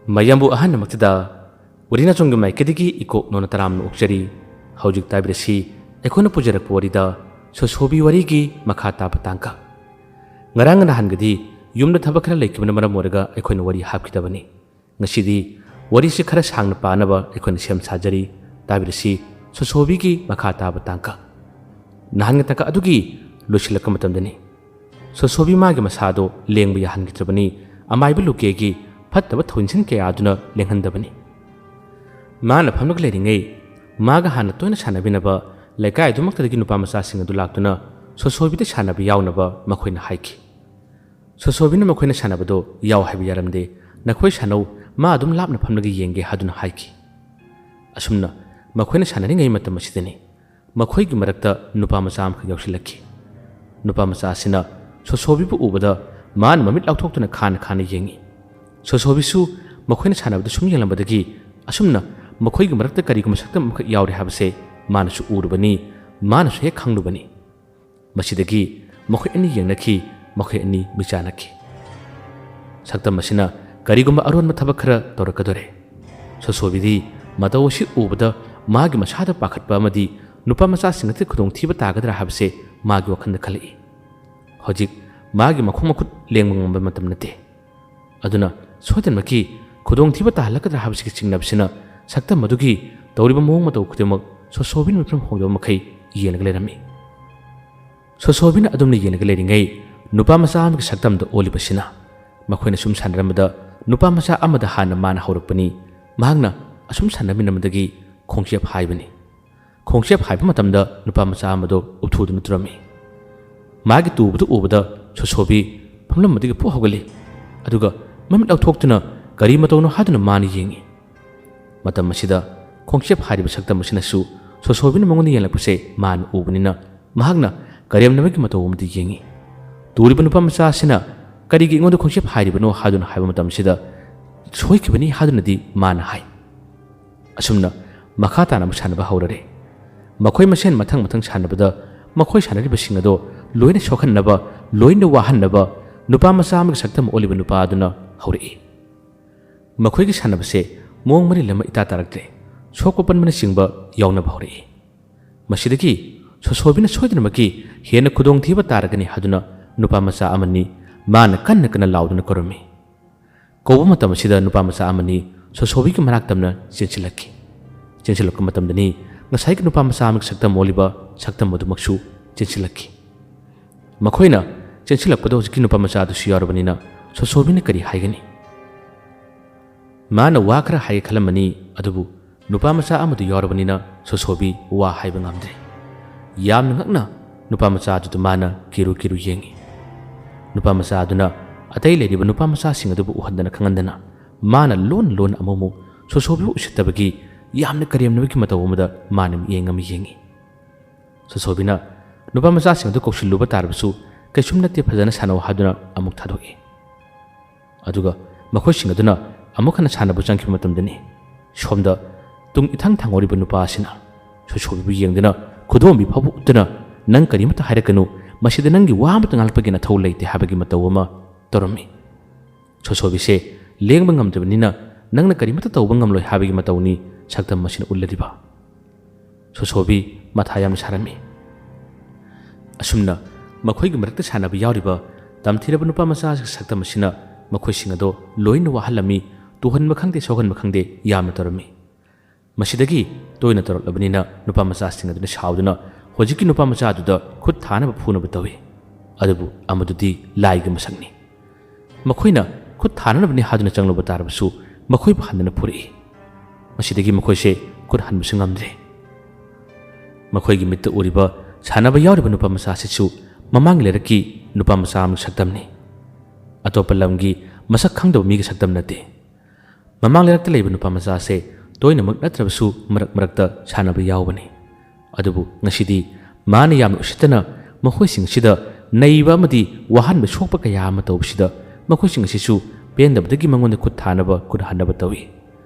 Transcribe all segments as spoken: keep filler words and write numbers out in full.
ꯃꯌꯥꯝꯕꯨ ꯑꯍꯥꯟꯕꯃꯛꯇꯗ ꯋꯥꯔꯤ ꯅꯆꯣꯝꯒꯤ ꯃꯥꯏꯀꯩꯗꯒꯤ ꯏꯀꯣꯛ ꯅꯣꯟꯅ ꯇꯔꯥꯝꯅ ꯑꯣꯛꯆꯔꯤ꯫ ꯍꯧꯖꯤꯛ ꯇꯥꯕꯤꯔꯁꯤ ꯑꯩꯈꯣꯏꯅ ꯄꯨꯖꯔꯛꯄ ꯋꯥꯔꯤꯗ ꯁꯣꯁꯣꯕꯤ ꯋꯥꯔꯤꯒꯤ ꯃꯈꯥ ꯇꯥꯕ ꯇꯥꯡꯀꯛ꯫ ꯉꯔꯥꯡ ꯅꯍꯥꯟꯒꯗꯤ ꯌꯨꯝꯗ ꯊꯕꯛ ꯈꯔ ꯂꯩꯈꯤꯕꯅ ꯃꯔꯝ ꯑꯣꯏꯔꯒ ꯑꯩꯈꯣꯏꯅ ꯋꯥꯔꯤ ꯍꯥꯞꯈꯤꯗꯕꯅꯤ꯫ ꯉꯁꯤꯗꯤ ꯋꯥꯔꯤꯁꯤ ꯈꯔ ꯁꯥꯡꯅ ꯄꯥꯅꯕ ꯑꯩꯈꯣꯏꯅ ꯁꯦꯝ ꯁꯥꯖꯔꯤ꯫ ꯇꯥꯕꯤꯔꯁꯤ ꯁꯣꯁꯣꯕꯤꯒꯤ ꯃꯈꯥ ꯇꯥꯕ ꯇꯥꯡꯀꯛ꯫ ꯅꯍꯥꯟꯒꯤ ꯇꯥꯡꯀꯛ ꯑꯗꯨꯒꯤ ꯂꯣꯏꯁꯤꯜꯂꯛꯄ ꯃꯇꯝꯗꯅꯤ꯫ ꯁꯣꯁꯣꯕꯤ ꯃꯥꯒꯤ ꯃꯁꯥꯗꯣ ꯂꯦꯡꯕ ꯌꯥꯍꯟꯈꯤꯗ꯭ꯔꯕꯅꯤ꯫ ꯑꯃꯥꯏꯕ ꯂꯨꯀꯦꯒꯤ ꯐꯠꯇꯕ ꯊꯧꯁꯤꯟ ꯀꯌꯥ ꯑꯗꯨꯅ ꯂꯦꯡꯍꯟꯗꯕꯅꯤ꯫ ꯃꯥꯅ ꯐꯝꯂꯒ ꯂꯩꯔꯤꯉꯩ ꯃꯥꯒ ꯍꯥꯟꯅ ꯇꯣꯏꯅ ꯁꯥꯟꯅꯃꯤꯟꯅꯕ ꯂꯩꯀꯥꯏ ꯑꯗꯨꯃꯛꯇꯗꯒꯤ ꯅꯨꯄꯥ ꯃꯆꯥꯁꯤꯡ ꯑꯗꯨ ꯂꯥꯛꯇꯨꯅ ꯁꯣꯁꯣꯕꯤꯗ ꯁꯥꯟꯅꯕ ꯌꯥꯎꯅꯕ ꯃꯈꯣꯏꯅ ꯍꯥꯏꯈꯤ꯫ ꯁꯣꯁꯣꯕꯤꯅ ꯃꯈꯣꯏꯅ ꯁꯥꯟꯅꯕꯗꯣ ꯌꯥꯎ ꯍꯥꯏꯕ ꯌꯥꯔꯝꯗꯦ꯫ "ꯅꯈꯣꯏ ꯁꯥꯟꯅꯧ, ꯃꯥ ꯑꯗꯨꯝ ꯂꯥꯞꯅ ꯐꯝꯂꯒ ꯌꯦꯡꯒꯦ" ꯍꯥꯏꯗꯨꯅ ꯍꯥꯏꯈꯤ꯫ ꯑꯁꯨꯝꯅ ꯃꯈꯣꯏꯅ ꯁꯥꯟꯅꯔꯤꯉꯩ ꯃꯇꯝ ꯑꯁꯤꯗꯅꯤ ꯃꯈꯣꯏꯒꯤ ꯃꯔꯛꯇ ꯅꯨꯄꯥ ꯃꯆꯥ ꯑꯃꯈꯛ ꯌꯥꯎꯁꯤꯜꯂꯛꯈꯤ꯫ ꯅꯨꯄꯥ ꯃꯆꯥ ꯑꯁꯤꯅ ꯁꯣꯁꯣꯕꯤꯕꯨ ꯎꯕꯗ ꯃꯥꯅ ꯃꯃꯤꯠ ꯂꯥꯎꯊꯣꯛꯇꯨꯅ ꯈꯥꯅ ꯈꯥꯅ ꯌꯦꯡꯉꯤ꯫ ꯁꯣꯁꯣꯕꯤꯁꯨ ꯃꯈꯣꯏꯅ ꯁꯥꯟꯅꯕꯗ ꯁꯨꯝ ꯌꯦꯡꯂꯝꯕꯗꯒꯤ ꯑꯁꯨꯝꯅ ꯃꯈꯣꯏꯒꯤ ꯃꯔꯛꯇ ꯀꯔꯤꯒꯨꯝꯕ ꯁꯛꯇꯝ ꯑꯃꯈꯛ ꯌꯥꯎꯔꯦ ꯍꯥꯏꯕꯁꯦ ꯃꯥꯅꯁꯨ ꯎꯔꯨꯕꯅꯤ, ꯃꯥꯅꯁꯨ ꯍꯦꯛ ꯈꯪꯂꯨꯕꯅꯤ꯫ ꯃꯁꯤꯗꯒꯤ ꯃꯈꯣꯏ ꯑꯅꯤ ꯌꯦꯡꯅꯈꯤ, ꯃꯈꯣꯏ ꯑꯅꯤ ꯃꯤꯆꯥꯅꯈꯤ꯫ ꯁꯛꯇꯝ ꯑꯁꯤꯅ ꯀꯔꯤꯒꯨꯝꯕ ꯑꯔꯣꯟꯕ ꯊꯕꯛ ꯈꯔ ꯇꯧꯔꯛꯀꯗꯣꯔꯦ꯫ ꯁꯣꯁꯣꯕꯤꯗꯤ ꯃꯇꯧ ꯑꯁꯤ ꯎꯕꯗ ꯃꯥꯒꯤ ꯃꯁꯥꯗ ꯄꯥꯈꯠꯄ ꯑꯃꯗꯤ ꯅꯨꯄꯥ ꯃꯆꯥꯁꯤꯡ ꯑꯁꯤ ꯈꯨꯗꯣꯡꯊꯤꯕ ꯇꯥꯒꯗ꯭ꯔꯥ ꯍꯥꯏꯕꯁꯦ ꯃꯥꯒꯤ ꯋꯥꯈꯜꯗ ꯈꯜꯂꯛꯏ꯫ ꯍꯧꯖꯤꯛ ꯃꯥꯒꯤ ꯃꯈꯣꯡ ꯃꯈꯨꯠ ꯂꯦꯡꯕ ꯉꯝꯕ ꯃꯇꯝ ꯅꯠꯇꯦ꯫ ꯑꯗꯨꯅ ꯁꯣꯏꯗꯅꯃꯛꯀꯤ ꯈꯨꯗꯣꯡꯊꯤꯕ ꯇꯥꯍꯜꯂꯛꯀꯗ꯭ꯔꯥ ꯍꯥꯏꯕꯁꯤꯒꯤ ꯆꯤꯡꯅꯕꯁꯤꯅ ꯁꯛꯇꯝ ꯑꯗꯨꯒꯤ ꯇꯧꯔꯤꯕ ꯃꯑꯣꯡ ꯃꯇꯧ ꯈꯨꯗꯤꯡꯃꯛ ꯁꯣꯁꯣꯕꯤꯅ ꯃꯤꯠꯐꯝ ꯍꯣꯡꯗꯕ ꯃꯈꯩ ꯌꯦꯡꯂꯒ ꯂꯩꯔꯝꯃꯤ꯫ ꯁꯣꯁꯣꯕꯤꯅ ꯑꯗꯨꯝꯅ ꯌꯦꯡꯂꯒ ꯂꯩꯔꯤꯉꯩ ꯅꯨꯄꯥ ꯃꯆꯥ ꯑꯃꯒꯤ ꯁꯛꯇꯝꯗ ꯑꯣꯜꯂꯤꯕꯁꯤꯅ ꯃꯈꯣꯏꯅ ꯁꯨꯝ ꯁꯥꯟꯅꯔꯝꯕꯗ ꯅꯨꯄꯥ ꯃꯆꯥ ꯑꯃꯗ ꯍꯥꯟꯅ ꯃꯥꯅ ꯍꯧꯔꯛꯄꯅꯤ꯫ ꯃꯍꯥꯛꯅ ꯑꯁꯨꯝ ꯁꯥꯟꯅꯃꯤꯟꯅꯕꯗꯒꯤ ꯈꯣꯡꯆꯦꯞ ꯍꯥꯏꯕꯅꯤ꯫ ꯈꯣꯡꯆꯦꯞ ꯍꯥꯏꯕ ꯃꯇꯝꯗ ꯅꯨꯄꯥ ꯃꯆꯥ ꯑꯃꯗꯣ ꯎꯞꯊꯨꯗꯨꯅ ꯇꯨꯔꯝꯃꯤ꯫ ꯃꯥꯒꯤ ꯇꯨꯕꯗꯨ ꯎꯕꯗ ꯁꯣꯁꯣꯕꯤ ꯐꯝꯂꯝꯕꯗꯒꯤ ꯄꯨꯛ ꯍꯧꯒꯠꯂꯤ꯫ ꯑꯗꯨꯒ ꯃꯃꯤꯠ ꯂꯥꯎꯊꯣꯛꯇꯨꯅ ꯀꯔꯤ ꯃꯇꯧꯅꯣ ꯍꯥꯏꯗꯨꯅ ꯃꯥꯅ ꯌꯦꯡꯉꯤ꯫ ꯃꯇꯝ ꯑꯁꯤꯗ ꯈꯣꯡꯆꯦꯞ ꯍꯥꯏꯔꯤꯕ ꯁꯛꯇꯝ ꯑꯁꯤꯅꯁꯨ ꯁꯣꯁꯣꯕꯤꯅ ꯃꯉꯣꯟꯗ ꯌꯦꯡꯂꯛꯄꯁꯦ ꯃꯥꯅ ꯎꯕꯅꯤꯅ ꯃꯍꯥꯛꯅ ꯀꯔꯦꯝꯅꯕꯒꯤ ꯃꯇꯧ ꯑꯃꯗ ꯌꯦꯡꯉꯤ꯫ ꯇꯨꯔꯤꯕ ꯅꯨꯄꯥ ꯃꯆꯥ ꯑꯁꯤꯅ "ꯀꯔꯤꯒꯤ ꯑꯩꯉꯣꯟꯗ ꯈꯣꯡꯆꯦꯞ ꯍꯥꯏꯔꯤꯕꯅꯣ?" ꯍꯥꯏꯗꯨꯅ ꯍꯥꯏꯕ ꯃꯇꯝꯁꯤꯗ "ꯁꯣꯏꯈꯤꯕꯅꯤ" ꯍꯥꯏꯗꯨꯅꯗꯤ ꯃꯥꯅ ꯍꯥꯏ꯫ ꯑꯁꯨꯝꯅ ꯃꯈꯥ ꯇꯥꯅ ꯑꯃꯨꯛ ꯁꯥꯟꯅꯕ ꯍꯧꯔꯔꯦ꯫ ꯃꯈꯣꯏ ꯃꯁꯦꯟ ꯃꯊꯪ ꯃꯊꯪ ꯁꯥꯟꯅꯕꯗ ꯃꯈꯣꯏ ꯁꯥꯟꯅꯔꯤꯕꯁꯤꯡ ꯑꯗꯣ ꯂꯣꯏꯅ ꯁꯣꯛꯍꯟꯅꯕ, ꯂꯣꯏꯅ ꯋꯥꯍꯟꯅꯕ ꯅꯨꯄꯥ ꯃꯆꯥ ꯑꯃꯒꯤ ꯁꯛꯇꯝ ꯑꯣꯜꯂꯤꯕ ꯅꯨꯄꯥ ꯑꯗꯨꯅ ꯍꯧꯔꯛꯏ꯫ ꯃꯈꯣꯏꯒꯤ ꯁꯥꯟꯅꯕꯁꯦ ꯃꯑꯣꯡ ꯃꯔꯤꯜ ꯑꯃ ꯏꯇꯥ ꯇꯥꯔꯛꯇ꯭ꯔꯦ꯫ ꯁꯣꯛꯄ ꯄꯟꯕꯅꯆꯤꯡꯕ ꯌꯥꯎꯅꯕ ꯍꯧꯔꯛꯏ꯫ ꯃꯁꯤꯗꯒꯤ ꯁꯣꯁꯣꯕꯤꯅ ꯁꯣꯏꯗꯅꯃꯛꯀꯤ ꯍꯦꯟꯅ ꯈꯨꯗꯣꯡꯊꯤꯕ ꯇꯥꯔꯒꯅꯤ ꯍꯥꯏꯗꯨꯅ ꯅꯨꯄꯥ ꯃꯆꯥ ꯑꯃꯅꯤ ꯃꯥꯅ ꯀꯟꯅ ꯀꯟꯅ ꯂꯥꯎꯗꯨꯅ ꯀꯧꯔꯝꯃꯤ꯫ ꯀꯧꯕ ꯃꯇꯝ ꯑꯁꯤꯗ ꯅꯨꯄꯥ ꯃꯆꯥ ꯑꯃꯅꯤ ꯁꯣꯁꯣꯕꯤꯒꯤ ꯃꯅꯥꯛ ꯇꯝꯅ ꯆꯦꯟꯁꯤꯜꯂꯛꯈꯤ꯫ ꯆꯦꯟꯁꯤꯜꯂꯛꯄ ꯃꯇꯝꯗꯅꯤ ꯉꯁꯥꯏꯒꯤ ꯅꯨꯄꯥ ꯃꯆꯥ ꯑꯃꯒꯤ ꯁꯛꯇꯝ ꯑꯣꯜꯂꯤꯕ ꯁꯛꯇꯝ ꯑꯗꯨꯃꯛꯁꯨ ꯆꯦꯟꯁꯤꯜꯂꯛꯈꯤ꯫ ꯃꯈꯣꯏꯅ ꯆꯦꯟꯁꯤꯜꯂꯛꯄꯗ ꯍꯧꯖꯤꯛꯀꯤ ꯅꯨꯄꯥ ꯃꯆꯥ ꯑꯗꯨꯁꯨ ꯌꯥꯎꯔꯕꯅꯤꯅ ꯁꯣꯁꯣꯕꯤꯅ ꯀꯔꯤ ꯍꯥꯏꯒꯅꯤ? ꯃꯥꯅ ꯋꯥ ꯈꯔ ꯍꯥꯏꯒꯦ ꯈꯜꯂꯝꯃꯅꯤ, ꯑꯗꯨꯕꯨ ꯅꯨꯄꯥ ꯃꯆꯥ ꯑꯃꯗꯨ ꯌꯥꯎꯔꯕꯅꯤꯅ ꯁꯣꯁꯣꯕꯤ ꯋꯥ ꯍꯥꯏꯕ ꯉꯝꯗ꯭ꯔꯦ꯫ ꯌꯥꯝꯅ ꯉꯛꯅ ꯅꯨꯄꯥ ꯃꯆꯥ ꯑꯗꯨꯗ ꯃꯥꯅ ꯀꯤꯔꯨ ꯀꯤꯔꯨ ꯌꯦꯡꯉꯤ꯫ ꯅꯨꯄꯥ ꯃꯆꯥ ꯑꯗꯨꯅ ꯑꯇꯩ ꯂꯩꯔꯤꯕ ꯅꯨꯄꯥ ꯃꯆꯥꯁꯤꯡ ꯑꯗꯨꯕꯨ ꯎꯍꯟꯗꯅ ꯈꯪꯍꯟꯗꯅ ꯃꯥꯅ ꯂꯣꯟ ꯂꯣꯟ ꯑꯃꯨꯛ ꯑꯃꯨꯛ ꯁꯣꯁꯣꯕꯤꯕꯨ ꯎꯁꯤꯠꯇꯕꯒꯤ ꯌꯥꯝꯅ ꯀꯔꯦꯝꯅꯕꯒꯤ ꯃꯇꯧ ꯑꯃꯗ ꯃꯥꯅ ꯃꯤꯠꯌꯦꯡ ꯑꯃ ꯌꯦꯡꯉꯤ꯫ ꯁꯣꯁꯣꯕꯤꯅ ꯅꯨꯄꯥ ꯃꯆꯥꯁꯤꯡ ꯑꯗꯨ ꯀꯧꯁꯤꯜꯂꯨꯕ ꯇꯥꯔꯕꯁꯨ ꯀꯩꯁꯨꯝ ꯅꯠꯇꯦ, ꯐꯖꯅ ꯁꯥꯟꯅꯧ ꯍꯥꯏꯗꯨꯅ ꯑꯃꯨꯛ ꯊꯥꯗꯣꯛꯏ꯫ ꯑꯗꯨꯒ ꯃꯈꯣꯏꯁꯤꯡ ꯑꯗꯨꯅ ꯑꯃꯨꯛ ꯍꯟꯅ ꯁꯥꯟꯅꯕ ꯆꯪꯈꯤꯕ ꯃꯇꯝꯗꯅꯤ ꯁꯣꯝꯗ ꯇꯨꯡ ꯏꯊꯪ ꯊꯪꯍꯧꯔꯤꯕ ꯅꯨꯄꯥ ꯑꯁꯤꯅ ꯁꯣꯁꯣꯕꯤꯕꯨ ꯌꯦꯡꯗꯨꯅ ꯈꯨꯗꯣꯝꯕꯤ ꯐꯥꯎꯕ ꯎꯠꯇꯨꯅ, "ꯅꯪ ꯀꯔꯤꯃꯠꯇ ꯍꯥꯏꯔꯛꯀꯅꯨ, ꯃꯁꯤꯗ ꯅꯪꯒꯤ ꯋꯥ ꯑꯃꯠꯇ ꯉꯥꯡꯂꯛꯄꯒꯤ ꯅꯊꯧ ꯂꯩꯇꯦ" ꯍꯥꯏꯕꯒꯤ ꯃꯇꯧ ꯑꯃ ꯇꯧꯔꯝꯃꯤ꯫ ꯁꯣꯁꯣꯕꯤꯁꯦ ꯂꯦꯡꯕ ꯉꯝꯗ꯭ꯔꯕꯅꯤꯅ ꯅꯪꯅ ꯀꯔꯤꯃꯠꯇ ꯇꯧꯕ ꯉꯝꯂꯣꯏ ꯍꯥꯏꯕꯒꯤ ꯃꯇꯧꯅꯤ ꯁꯛꯇꯝ ꯑꯁꯤꯅ ꯎꯠꯂꯤꯕ꯫ ꯁꯣꯁꯣꯕꯤ ꯃꯊꯥ ꯌꯥꯝꯅ ꯁꯥꯔꯝꯃꯤ꯫ ꯑꯁꯨꯝꯅ ꯃꯈꯣꯏꯒꯤ ꯃꯔꯛꯇ ꯁꯥꯟꯅꯕ ꯌꯥꯎꯔꯤꯕ ꯇꯝꯊꯤꯔꯕ ꯅꯨꯄꯥ ꯃꯆꯥꯁꯤꯒꯤ ꯁꯛꯇꯝ ꯑꯁꯤꯅ ꯃꯈꯣꯏꯁꯤꯡ ꯑꯗꯣ ꯂꯣꯏꯅ ꯋꯥꯍꯜꯂꯝꯃꯤ, ꯇꯨꯍꯟꯕ ꯈꯪꯗꯦ, ꯁꯣꯛꯍꯟꯕ ꯈꯪꯗꯦ, ꯌꯥꯝꯅ ꯇꯧꯔꯝꯃꯤ꯫ ꯃꯁꯤꯗꯒꯤ ꯇꯣꯏꯅ ꯇꯧꯔꯛꯂꯕꯅꯤꯅ ꯅꯨꯄꯥ ꯃꯆꯥꯁꯤꯡ ꯑꯗꯨꯅ ꯁꯥꯎꯗꯨꯅ ꯍꯧꯖꯤꯛꯀꯤ ꯅꯨꯄꯥ ꯃꯆꯥ ꯑꯗꯨꯗ ꯈꯨꯠ ꯊꯥꯅꯕ ꯐꯨꯅꯕ ꯇꯧꯏ꯫ ꯑꯗꯨꯕꯨ ꯑꯃꯗꯨꯗꯤ ꯂꯥꯏꯒꯤ ꯃꯁꯛꯅꯤ꯫ ꯃꯈꯣꯏꯅ ꯈꯨꯠ ꯊꯥꯅꯅꯕꯅꯤ ꯍꯥꯏꯗꯨꯅ ꯆꯪꯂꯨꯕ ꯇꯥꯔꯕꯁꯨ ꯃꯈꯣꯏꯕꯨ ꯍꯟꯗꯅ ꯐꯨꯔꯛꯏ꯫ ꯃꯁꯤꯗꯒꯤ ꯃꯈꯣꯏꯁꯦ ꯈꯨꯠ ꯍꯟꯕꯁꯨ ꯉꯝꯗ꯭ꯔꯦ꯫ ꯃꯈꯣꯏꯒꯤ ꯃꯤꯠꯇ ꯎꯔꯤꯕ ꯁꯥꯟꯅꯕ ꯌꯥꯎꯔꯤꯕ ꯅꯨꯄꯥ ꯃꯆꯥ ꯑꯁꯤꯁꯨ ꯃꯃꯥꯡꯒꯤ ꯂꯩꯔꯛꯀꯤ ꯅꯨꯄꯥ ꯃꯆꯥ ꯑꯃꯒꯤ ꯁꯛꯇꯝꯅꯤ꯫ ꯑꯇꯣꯞꯄ ꯂꯝꯒꯤ ꯃꯁꯛ ꯈꯪꯗꯕ ꯃꯤꯒꯤ ꯁꯛꯇꯝ ꯅꯠꯇꯦ꯫ ꯃꯃꯥꯡ ꯂꯩꯔꯛꯇ ꯂꯩꯕ ꯅꯨꯄꯥ ꯃꯆꯥ ꯑꯁꯦ ꯇꯣꯏꯅꯃꯛ ꯅꯠꯇ꯭ꯔꯕꯁꯨ ꯃꯔꯛ ꯃꯔꯛꯇ ꯁꯥꯟꯅꯕ ꯌꯥꯎꯕꯅꯤ꯫ ꯑꯗꯨꯕꯨ ꯉꯁꯤꯗꯤ ꯃꯥꯅ ꯌꯥꯝꯅ ꯎꯁꯤꯠꯇꯅ ꯃꯈꯣꯏꯁꯤꯡ ꯑꯁꯤꯗ ꯅꯩꯕ ꯑꯃꯗꯤ ꯋꯥꯍꯟꯕ ꯁꯣꯛꯄ ꯀꯌꯥ ꯑꯃ ꯇꯧꯕꯁꯤꯗ ꯃꯈꯣꯏꯁꯤꯡ ꯑꯁꯤꯁꯨ ꯄꯦꯟꯗꯕꯗꯒꯤ ꯃꯉꯣꯟꯗ ꯈꯨꯠ ꯊꯥꯅꯕ ꯈꯨꯠ ꯍꯟꯅꯕ ꯇꯧꯏ꯫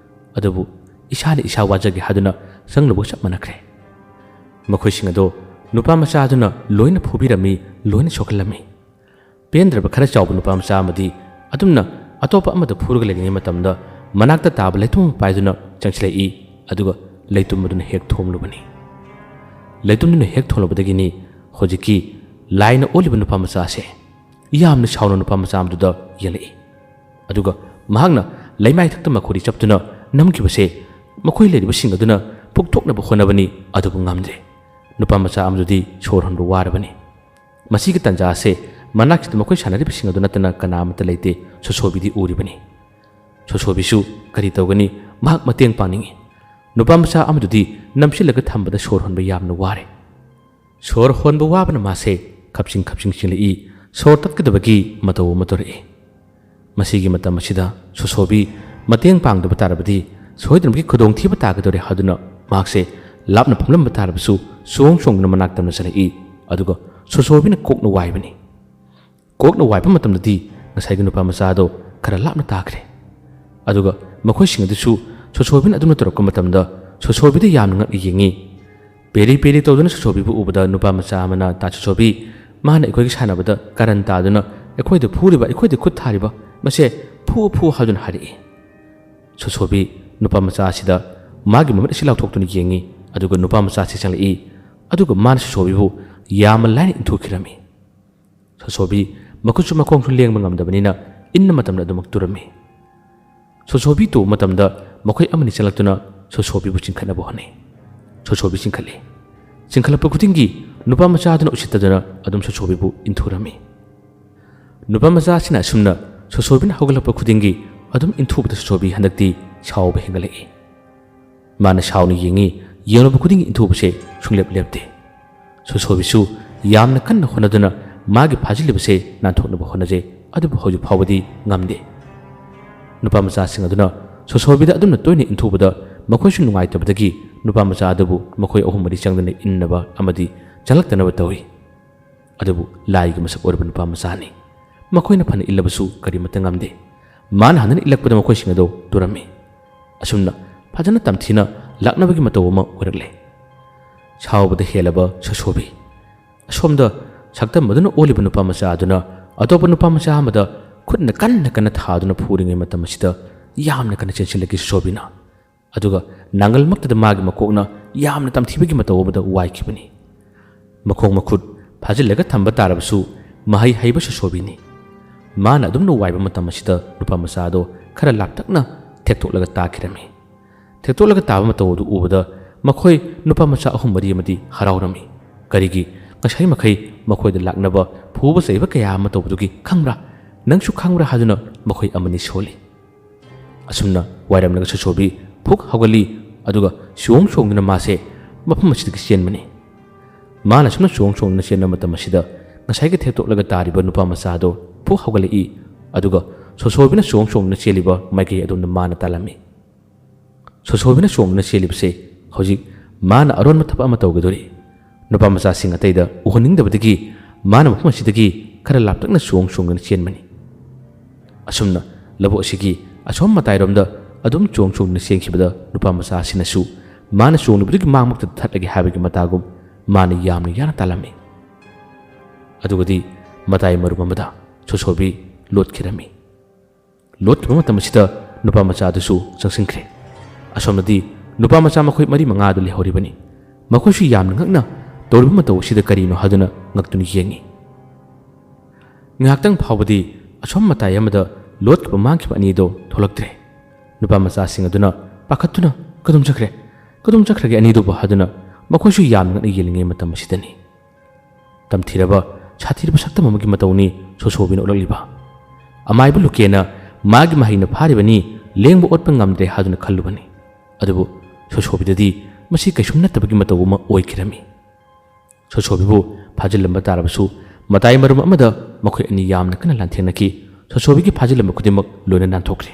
ꯑꯗꯨꯕꯨ ꯏꯁꯥꯅ ꯏꯁꯥ ꯋꯥꯖꯒꯦ ꯍꯥꯏꯗꯨꯅ ꯆꯪꯂꯨꯕꯒ ꯆꯞ ꯃꯥꯟꯅꯈ꯭ꯔꯦ꯫ ꯃꯈꯣꯏꯁꯤꯡ ꯑꯗꯣ ꯅꯨꯄꯥ ꯃꯆꯥ ꯑꯗꯨꯅ ꯂꯣꯏꯅ ꯐꯨꯕꯤꯔꯝꯃꯤ, ꯂꯣꯏꯅ ꯁꯣꯛꯍꯜꯂꯝꯃꯤ꯫ ꯄꯦꯟꯗ꯭ꯔꯕ ꯈꯔ ꯆꯥꯎꯕ ꯅꯨꯄꯥ ꯃꯆꯥ ꯑꯃꯗꯤ ꯑꯗꯨꯝꯅ ꯑꯇꯣꯞꯄ ꯑꯃꯗ ꯐꯨꯔꯒ ꯂꯩꯔꯤꯉꯩ ꯃꯇꯝꯗ ꯃꯅꯥꯛꯇ ꯇꯥꯕ ꯂꯩꯇꯨꯝ ꯑꯃ ꯄꯥꯏꯗꯨꯅ ꯆꯪꯁꯤꯜꯂꯛꯏ꯫ ꯑꯗꯨꯒ ꯂꯩꯇꯨꯝ ꯑꯗꯨꯅ ꯍꯦꯛ ꯊꯣꯝꯂꯨꯕꯅꯤ꯫ ꯂꯩꯇꯨꯝꯗꯨꯅ ꯍꯦꯛ ꯊꯣꯝꯂꯨꯕꯗꯒꯤꯅꯤ ꯍꯧꯖꯤꯛꯀꯤ ꯂꯥꯏꯅ ꯑꯣꯜꯂꯤꯕ ꯅꯨꯄꯥ ꯃꯆꯥ ꯑꯁꯦ ꯌꯥꯝꯅ ꯁꯥꯎꯅ ꯅꯨꯄꯥ ꯃꯆꯥ ꯑꯃꯗꯨꯗ ꯌꯦꯡꯂꯛꯏ꯫ ꯑꯗꯨꯒ ꯃꯍꯥꯛꯅ ꯂꯩꯃꯥꯏꯊꯛꯇ ꯃꯈꯨꯔꯤ ꯆꯞꯇꯨꯅ ꯅꯝꯈꯤꯕꯁꯦ ꯃꯈꯣꯏ ꯂꯩꯔꯤꯕꯁꯤꯡ ꯑꯗꯨꯅ ꯐꯨꯛꯇꯣꯛꯅꯕ ꯍꯣꯠꯅꯕꯅꯤ, ꯑꯗꯨꯕꯨ ꯉꯝꯗ꯭ꯔꯦ꯫ ꯅꯨꯄꯥ ꯃꯆꯥ ꯑꯃꯗꯨꯗꯤ ꯁꯣꯔ ꯍꯣꯟꯕ ꯋꯥꯔꯕꯅꯤ꯫ ꯃꯁꯤꯒꯤ ꯇꯥꯟꯖꯥ ꯑꯁꯦ ꯃꯅꯥꯛꯁꯤꯗ ꯃꯈꯣꯏ ꯁꯥꯟꯅꯔꯤꯕꯁꯤꯡ ꯑꯗꯨ ꯅꯠꯇꯅ ꯀꯅꯥ ꯑꯃꯠꯇ ꯂꯩꯇꯦ꯫ ꯁꯣꯁꯣꯕꯤꯗꯤ ꯎꯔꯤꯕꯅꯤ꯫ ꯁꯣꯁꯣꯕꯤꯁꯨ ꯀꯔꯤ ꯇꯧꯒꯅꯤ? ꯃꯍꯥꯛ ꯃꯇꯦꯡ ꯄꯥꯡꯅꯤꯡꯏ꯫ ꯅꯨꯄꯥ ꯃꯆꯥ ꯑꯃꯗꯨꯗꯤ ꯅꯝꯁꯤꯜꯂꯒ ꯊꯝꯕꯗ ꯁꯣꯔ ꯍꯣꯟꯕ ꯌꯥꯝꯅ ꯋꯥꯔꯦ꯫ ꯁꯣꯔ ꯍꯣꯟꯕ ꯋꯥꯕꯅ ꯃꯥꯁꯦ ꯈꯞꯆꯤꯡ ꯈꯞꯆꯤꯡ ꯆꯤꯡꯂꯛꯏ꯫ ꯁꯣꯔ ꯇꯠꯀꯗꯕꯒꯤ ꯃꯇꯧ ꯑꯃ ꯇꯧꯔꯛꯏ꯫ ꯃꯁꯤꯒꯤ ꯃꯇꯝ ꯑꯁꯤꯗ ꯁꯣꯁꯣꯕꯤ ꯃꯇꯦꯡ ꯄꯥꯡꯗꯕ ꯇꯥꯔꯕꯗꯤ ꯁꯣꯏꯗꯅꯃꯛꯀꯤ ꯈꯨꯗꯣꯡꯊꯤꯕ ꯇꯥꯒꯗꯧꯔꯦ ꯍꯥꯏꯗꯨꯅ ꯃꯍꯥꯛꯁꯦ ꯂꯥꯞꯅ ꯐꯝꯂꯝꯕ ꯇꯥꯔꯕꯁꯨ ꯆꯣꯡ ꯆꯣꯡꯗꯨꯅ ꯃꯅꯥꯛ ꯇꯝꯅ ꯆꯠꯂꯛꯏ꯫ ꯑꯗꯨꯒ ꯁꯣꯁꯣꯕꯤꯅ ꯀꯣꯛꯅ ꯋꯥꯏꯕꯅꯤ꯫ ꯀꯣꯛꯅ ꯋꯥꯏꯕ ꯃꯇꯝꯗꯗꯤ ꯉꯁꯥꯏꯒꯤ ꯅꯨꯄꯥ ꯃꯆꯥ ꯑꯗꯣ ꯈꯔ ꯂꯥꯞꯅ ꯇꯥꯈ꯭ꯔꯦ꯫ ꯑꯗꯨꯒ ꯃꯈꯣꯏꯁꯤꯡ ꯑꯗꯨꯁꯨ ꯁꯣꯁꯣꯕꯤꯅ ꯑꯗꯨꯝꯅ ꯇꯧꯔꯛꯄ ꯃꯇꯝꯗ ꯁꯣꯁꯣꯕꯤꯗ ꯌꯥꯝꯅ ꯉꯛꯅ ꯌꯦꯡꯉꯤ꯫ ꯄꯦꯔꯤ ꯄꯦꯔꯤ ꯇꯧꯗꯨꯅ ꯁꯣꯁꯣꯕꯤꯕꯨ ꯎꯕꯗ ꯅꯨꯄꯥ ꯃꯆꯥ ꯑꯃꯅ, "ꯇꯥ ꯁꯣꯁꯣꯕꯤ, ꯃꯥꯅ ꯑꯩꯈꯣꯏꯒꯤ ꯁꯥꯟꯅꯕꯗ ꯀꯔꯟ ꯇꯥꯗꯨꯅ ꯑꯩꯈꯣꯏꯗ ꯐꯨꯔꯤꯕ, ꯑꯩꯈꯣꯏꯗ ꯈꯨꯠ ꯊꯥꯔꯤꯕ, ꯃꯁꯦ ꯐꯨ, ꯐꯨ" ꯍꯥꯏꯗꯨꯅ ꯍꯥꯏꯔꯛꯏ꯫ ꯁꯣꯁꯣꯕꯤ ꯅꯨꯄꯥ ꯃꯆꯥ ꯑꯁꯤꯗ ꯃꯥꯒꯤ ꯃꯃꯤꯠ ꯑꯁꯤ ꯂꯥꯎꯊꯣꯛꯇꯨꯅ ꯌꯦꯡꯉꯤ꯫ ꯑꯗꯨꯒ ꯅꯨꯄꯥ ꯃꯆꯥ ꯑꯁꯤ ꯆꯪꯂꯛꯏ꯫ ꯑꯗꯨꯒ ꯃꯥꯅ ꯁꯣꯁꯣꯕꯤꯕꯨ ꯌꯥꯝꯅ ꯂꯥꯏꯅ ꯏꯟꯊꯨꯈꯤꯔꯝꯃꯤ꯫ ꯁꯣꯁꯣꯕꯤ ꯃꯈꯨꯠꯁꯨ ꯃꯈꯣꯡꯁꯨ ꯂꯦꯡꯕ ꯉꯝꯗꯕꯅꯤꯅ ꯏꯟꯅ ꯃꯇꯝꯗ ꯑꯗꯨꯃꯛ ꯇꯨꯔꯝꯃꯤ꯫ ꯁꯣꯁꯣꯕꯤ ꯇꯨꯕ ꯃꯇꯝꯗ ꯃꯈꯣꯏ ꯑꯃꯅꯤ ꯆꯪꯂꯛꯇꯨꯅ ꯁꯣꯁꯣꯕꯤꯕꯨ ꯆꯤꯡꯈꯠꯅꯕ ꯍꯣꯠꯅꯩ꯫ ꯁꯣꯁꯣꯕꯤ ꯆꯤꯡꯈꯠꯂꯤ꯫ ꯆꯤꯡꯈꯠꯂꯛꯄ ꯈꯨꯗꯤꯡꯒꯤ ꯅꯨꯄꯥ ꯃꯆꯥ ꯑꯗꯨꯅ ꯎꯁꯤꯠꯇꯗꯨꯅ ꯑꯗꯨꯝ ꯁꯣꯁꯣꯕꯤꯕꯨ ꯏꯟꯊꯨꯔꯝꯃꯤ꯫ ꯅꯨꯄꯥ ꯃꯆꯥ ꯑꯁꯤꯅ ꯑꯁꯨꯝꯅ ꯁꯣꯁꯣꯕꯤꯅ ꯍꯧꯒꯠꯂꯛꯄ ꯈꯨꯗꯤꯡꯒꯤ ꯑꯗꯨꯝ ꯏꯟꯊꯨꯕꯗ ꯁꯣꯁꯣꯕꯤ ꯍꯟꯗꯛꯇꯤ ꯁꯥꯎꯕ ꯍꯦꯟꯒꯠꯂꯛꯏ꯫ ꯃꯥꯅ ꯁꯥꯎꯅ ꯌꯦꯡꯉꯤ, ꯌꯦꯡꯂꯨꯕ ꯈꯨꯗꯤꯡꯒꯤ ꯏꯟꯊꯨꯕꯁꯦ ꯁꯨꯡꯂꯦꯞ ꯂꯦꯞꯇꯦ꯫ ꯁꯣꯁꯣꯕꯤꯁꯨ ꯌꯥꯝꯅ ꯀꯟꯅ ꯍꯣꯠꯅꯗꯨꯅ ꯃꯥꯒꯤ ꯐꯥꯖꯤꯜꯂꯤꯕꯁꯦ ꯅꯥꯟꯊꯣꯛꯅꯕ ꯍꯣꯠꯅꯖꯩ, ꯑꯗꯨꯕꯨ ꯍꯧꯖꯤꯛ ꯐꯥꯎꯕꯗꯤ ꯉꯝꯗꯦ꯫ ꯅꯨꯄꯥ ꯃꯆꯥꯁꯤꯡ ꯑꯗꯨꯅ ꯁꯣꯁꯣꯕꯤꯗ ꯑꯗꯨꯝꯅ ꯇꯣꯏꯅ ꯏꯟꯊꯨꯕꯗ ꯃꯈꯣꯏꯁꯨ ꯅꯨꯡꯉꯥꯏꯇꯕꯗꯒꯤ ꯅꯨꯄꯥ ꯃꯆꯥ ꯑꯗꯨꯕꯨ ꯃꯈꯣꯏ ꯑꯍꯨꯝ ꯃꯔꯤ ꯆꯪꯗꯨꯅ ꯏꯟꯅꯕ ꯑꯃꯗꯤ ꯆꯪꯂꯛꯇꯅꯕ ꯇꯧꯏ꯫ ꯑꯗꯨꯕꯨ ꯂꯥꯏꯒꯤ ꯃꯁꯛ ꯑꯣꯏꯔꯕ ꯅꯨꯄꯥ ꯃꯆꯥꯅꯤ꯫ ꯃꯈꯣꯏꯅ ꯐꯅ ꯏꯜꯂꯕꯁꯨ ꯀꯔꯤꯃꯠꯇ ꯉꯝꯗꯦ꯫ ꯃꯥꯅ ꯍꯟꯗꯨꯅ ꯏꯜꯂꯛꯄꯗ ꯃꯈꯣꯏꯁꯤꯡ ꯑꯗꯨ ꯇꯨꯔꯝꯃꯤ꯫ ꯑꯁꯨꯝꯅ ꯐꯖꯅ ꯇꯝꯊꯤꯅ ꯂꯥꯛꯅꯕꯒꯤ ꯃꯇꯧ ꯑꯃ ꯑꯣꯏꯔꯛꯂꯦ꯫ ꯁꯥꯎꯕꯗ ꯍꯦꯜꯂꯕ ꯁꯣꯁꯣꯕꯤ꯫ ꯑꯁꯣꯝꯗ ꯁꯛꯇꯝ ꯑꯗꯨꯅ ꯑꯣꯜꯂꯤꯕ ꯅꯨꯄꯥ ꯃꯆꯥ ꯑꯗꯨꯅ ꯑꯇꯣꯞꯄ ꯅꯨꯄꯥ ꯃꯆꯥ ꯑꯃꯗ ꯈꯨꯠꯅ ꯀꯟꯅ ꯀꯟꯅ ꯊꯥꯗꯨꯅ ꯐꯨꯔꯤꯉꯩ ꯃꯇꯝ ꯑꯁꯤꯗ ꯌꯥꯝꯅ ꯀꯟꯅ ꯆꯦꯟꯁꯤꯜꯂꯛꯈꯤ ꯁꯣꯁꯣꯕꯤꯅ꯫ ꯑꯗꯨꯒ ꯅꯥꯉꯜꯃꯛꯇꯗ ꯃꯥꯒꯤ ꯃꯀꯣꯛꯅ ꯌꯥꯝꯅ ꯇꯝꯊꯤꯕꯒꯤ ꯃꯇꯧ ꯑꯃꯗ ꯋꯥꯏꯈꯤꯕꯅꯤ꯫ ꯃꯈꯣꯡ ꯃꯈꯨꯠ ꯐꯥꯖꯤꯜꯂꯒ ꯊꯝꯕ ꯇꯥꯔꯕꯁꯨ ꯃꯍꯩ ꯍꯩꯕ ꯁꯣꯁꯣꯕꯤꯅꯤ꯫ ꯃꯥꯅ ꯑꯗꯨꯝꯅ ꯋꯥꯏꯕ ꯃꯇꯝ ꯑꯁꯤꯗ ꯅꯨꯄꯥ ꯃꯆꯥ ꯑꯗꯣ ꯈꯔ ꯂꯥꯞꯇꯛꯅ ꯊꯦꯛꯇꯣꯛꯂꯒ ꯇꯥꯈꯤꯔꯝꯃꯤ꯫ ꯊꯦꯛꯇꯣꯛꯂꯒ ꯇꯥꯕ ꯃꯇꯧ ꯑꯗꯨ ꯎꯕꯗ ꯃꯈꯣꯏ ꯅꯨꯄꯥ ꯃꯆꯥ ꯑꯍꯨꯝ ꯃꯔꯤ ꯑꯃꯗꯤ ꯍꯔꯥꯎꯔꯝꯃꯤ꯫ ꯀꯔꯤꯒꯤ ꯉꯁꯥꯏ ꯃꯈꯩ ꯃꯈꯣꯏꯗ ꯂꯥꯛꯅꯕ ꯐꯨꯕ ꯆꯩꯕ ꯀꯌꯥ ꯑꯃ ꯇꯧꯕꯗꯨꯒꯤ ꯈꯪꯕ꯭ꯔꯥ? ꯅꯪꯁꯨ ꯈꯪꯕ꯭ꯔꯥ ꯍꯥꯏꯗꯨꯅ ꯃꯈꯣꯏ ꯑꯃꯅꯤ ꯁꯣꯜꯂꯤ꯫ ꯑꯁꯨꯝꯅ ꯋꯥꯏꯔꯝꯂꯒ ꯁꯣꯁꯣꯕꯤ ꯐꯨꯛ ꯍꯧꯒꯠꯂꯤ, ꯑꯗꯨꯒ ꯆꯣꯡ ꯆꯣꯡꯗꯨꯅ ꯃꯥꯁꯦ ꯃꯐꯝ ꯑꯁꯤꯗꯒꯤ ꯆꯦꯟꯕꯅꯤ꯫ ꯃꯥꯅ ꯁꯨꯝꯅ ꯆꯣꯡ ꯆꯣꯡꯗꯨꯅ ꯆꯦꯟꯕ ꯃꯇꯝ ꯑꯁꯤꯗ ꯉꯁꯥꯏꯒꯤ ꯊꯦꯛꯇꯣꯛꯂꯒ ꯇꯥꯔꯤꯕ ꯅꯨꯄꯥ ꯃꯆꯥ ꯑꯗꯣ ꯐꯨꯛ ꯍꯧꯒꯠꯂꯛꯏ, ꯑꯗꯨꯒ ꯁꯣꯁꯣꯕꯤꯅ ꯆꯣꯡ ꯆꯣꯡꯗꯨꯅ ꯆꯦꯜꯂꯤꯕ ꯃꯥꯏꯀꯩ ꯑꯗꯣꯝꯗ ꯃꯥꯅ ꯇꯥꯜꯂꯝꯃꯤ꯫ ꯁꯣꯁꯣꯕꯤꯅ ꯆꯣꯡꯗꯨꯅ ꯆꯦꯜꯂꯤꯕꯁꯦ ꯍꯧꯖꯤꯛ ꯃꯥꯅ ꯑꯔꯣꯟꯕ ꯊꯕꯛ ꯑꯃ ꯇꯧꯒꯗꯧꯔꯤ꯫ ꯅꯨꯄꯥ ꯃꯆꯥꯁꯤꯡ ꯑꯇꯩꯗ ꯎꯍꯟꯅꯤꯡꯗꯕꯗꯒꯤ ꯃꯥꯅ ꯃꯐꯝ ꯑꯁꯤꯗꯒꯤ ꯈꯔ ꯂꯥꯞꯇꯛꯅ ꯆꯣꯡ ꯆꯣꯡꯗꯨꯅ ꯆꯦꯟꯕꯅꯤ꯫ ꯑꯁꯨꯝꯅ ꯂꯧꯕꯨꯛ ꯑꯁꯤꯒꯤ ꯑꯁꯣꯝ ꯃꯇꯥꯏꯔꯣꯝꯗ ꯑꯗꯨꯝ ꯆꯣꯡ ꯆꯣꯡꯗꯨꯅ ꯆꯦꯟꯈꯤꯕꯗ ꯅꯨꯄꯥ ꯃꯆꯥ ꯑꯁꯤꯅꯁꯨ ꯃꯥꯅ ꯆꯣꯡꯂꯤꯕꯗꯨꯒꯤ ꯃꯥꯡꯃꯛꯇꯗ ꯊꯠꯂꯒꯦ ꯍꯥꯏꯕꯒꯤ ꯃꯇꯥꯒꯨꯝ ꯃꯥꯅ ꯌꯥꯝꯅ ꯌꯥꯅ ꯇꯥꯜꯂꯝꯃꯤ꯫ ꯑꯗꯨꯒꯗꯤ ꯃꯇꯥꯏ ꯃꯔꯨꯝ ꯑꯃꯗ ꯁꯣꯁꯣꯕꯤ ꯂꯣꯠꯈꯤꯔꯝꯃꯤ꯫ ꯂꯣꯠꯈꯤꯕ ꯃꯇꯝ ꯑꯁꯤꯗ ꯅꯨꯄꯥ ꯃꯆꯥ ꯑꯗꯨꯁꯨ ꯆꯪꯁꯤꯟꯈ꯭ꯔꯦ꯫ ꯑꯁꯣꯝꯗꯗꯤ ꯅꯨꯄꯥ ꯃꯆꯥ ꯃꯈꯣꯏ ꯃꯔꯤ ꯃꯉꯥ ꯑꯗꯨ ꯂꯩꯍꯧꯔꯤꯕꯅꯤ꯫ ꯃꯈꯣꯏꯁꯨ ꯌꯥꯝꯅ ꯉꯛꯅ ꯇꯧꯔꯤꯕ ꯃꯇꯧ ꯑꯁꯤꯗ ꯀꯔꯤꯅꯣ ꯍꯥꯏꯗꯨꯅ ꯉꯛꯇꯨꯅ ꯌꯦꯡꯉꯤ꯫ ꯉꯥꯏꯍꯥꯛꯇꯪ ꯐꯥꯎꯕꯗꯤ ꯑꯁꯣꯝ ꯃꯇꯥꯏ ꯑꯃꯗ ꯂꯣꯠꯈꯤꯕ ꯃꯥꯡꯈꯤꯕ ꯑꯅꯤꯗꯣ ꯊꯣꯛꯂꯛꯇ꯭ꯔꯦ꯫ ꯅꯨꯄꯥ ꯃꯆꯥꯁꯤꯡ ꯑꯗꯨꯅ ꯄꯥꯈꯠꯇꯨꯅ "ꯀꯗꯣꯝ ꯆꯠꯈ꯭ꯔꯦ? ꯀꯗꯣꯝ ꯆꯠꯈ꯭ꯔꯒꯦ ꯑꯅꯤꯗꯨꯕꯨ?" ꯍꯥꯏꯗꯨꯅ ꯃꯈꯣꯏꯁꯨ ꯌꯥꯝꯅ ꯉꯛꯅ ꯌꯦꯡꯂꯤꯉꯩ ꯃꯇꯝ ꯑꯁꯤꯗꯅꯤ ꯇꯝꯊꯤꯔꯕ ꯁꯥꯊꯤꯔꯕ ꯁꯛꯇꯝ ꯑꯃꯒꯤ ꯃꯇꯧꯅꯤ ꯁꯣꯁꯣꯕꯤꯅ ꯎꯠꯂꯛꯂꯤꯕ꯫ ꯑꯃꯥꯏꯕ ꯂꯨꯀꯦꯅ ꯃꯥꯒꯤ ꯃꯍꯩꯅ ꯐꯥꯔꯤꯕꯅꯤ, ꯂꯦꯡꯕ ꯑꯣꯠꯄ ꯉꯝꯗ꯭ꯔꯦ ꯍꯥꯏꯗꯨꯅ ꯈꯜꯂꯨꯕꯅꯤ꯫ ꯑꯗꯨꯕꯨ ꯁꯣꯁꯣꯕꯤꯗꯗꯤ ꯃꯁꯤ ꯀꯩꯁꯨꯝ ꯅꯠꯇꯕꯒꯤ ꯃꯇꯧ ꯑꯃ ꯑꯣꯏꯈꯤꯔꯝꯃꯤ꯫ ꯁꯣꯁꯣꯕꯤꯕꯨ ꯐꯥꯖꯤꯜꯂꯝꯕ ꯇꯥꯔꯕꯁꯨ ꯃꯇꯥꯏ ꯃꯔꯨꯝ ꯑꯃꯗ ꯃꯈꯣꯏ ꯑꯅꯤ ꯌꯥꯝꯅ ꯀꯟꯅ ꯂꯥꯟꯊꯦꯡꯅꯈꯤ꯫ ꯁꯣꯁꯣꯕꯤꯒꯤ ꯐꯥꯖꯤꯜꯂꯝꯕ ꯈꯨꯗꯤꯡꯃꯛ ꯂꯣꯏꯅ ꯅꯥꯟꯊꯣꯛꯈ꯭ꯔꯦ꯫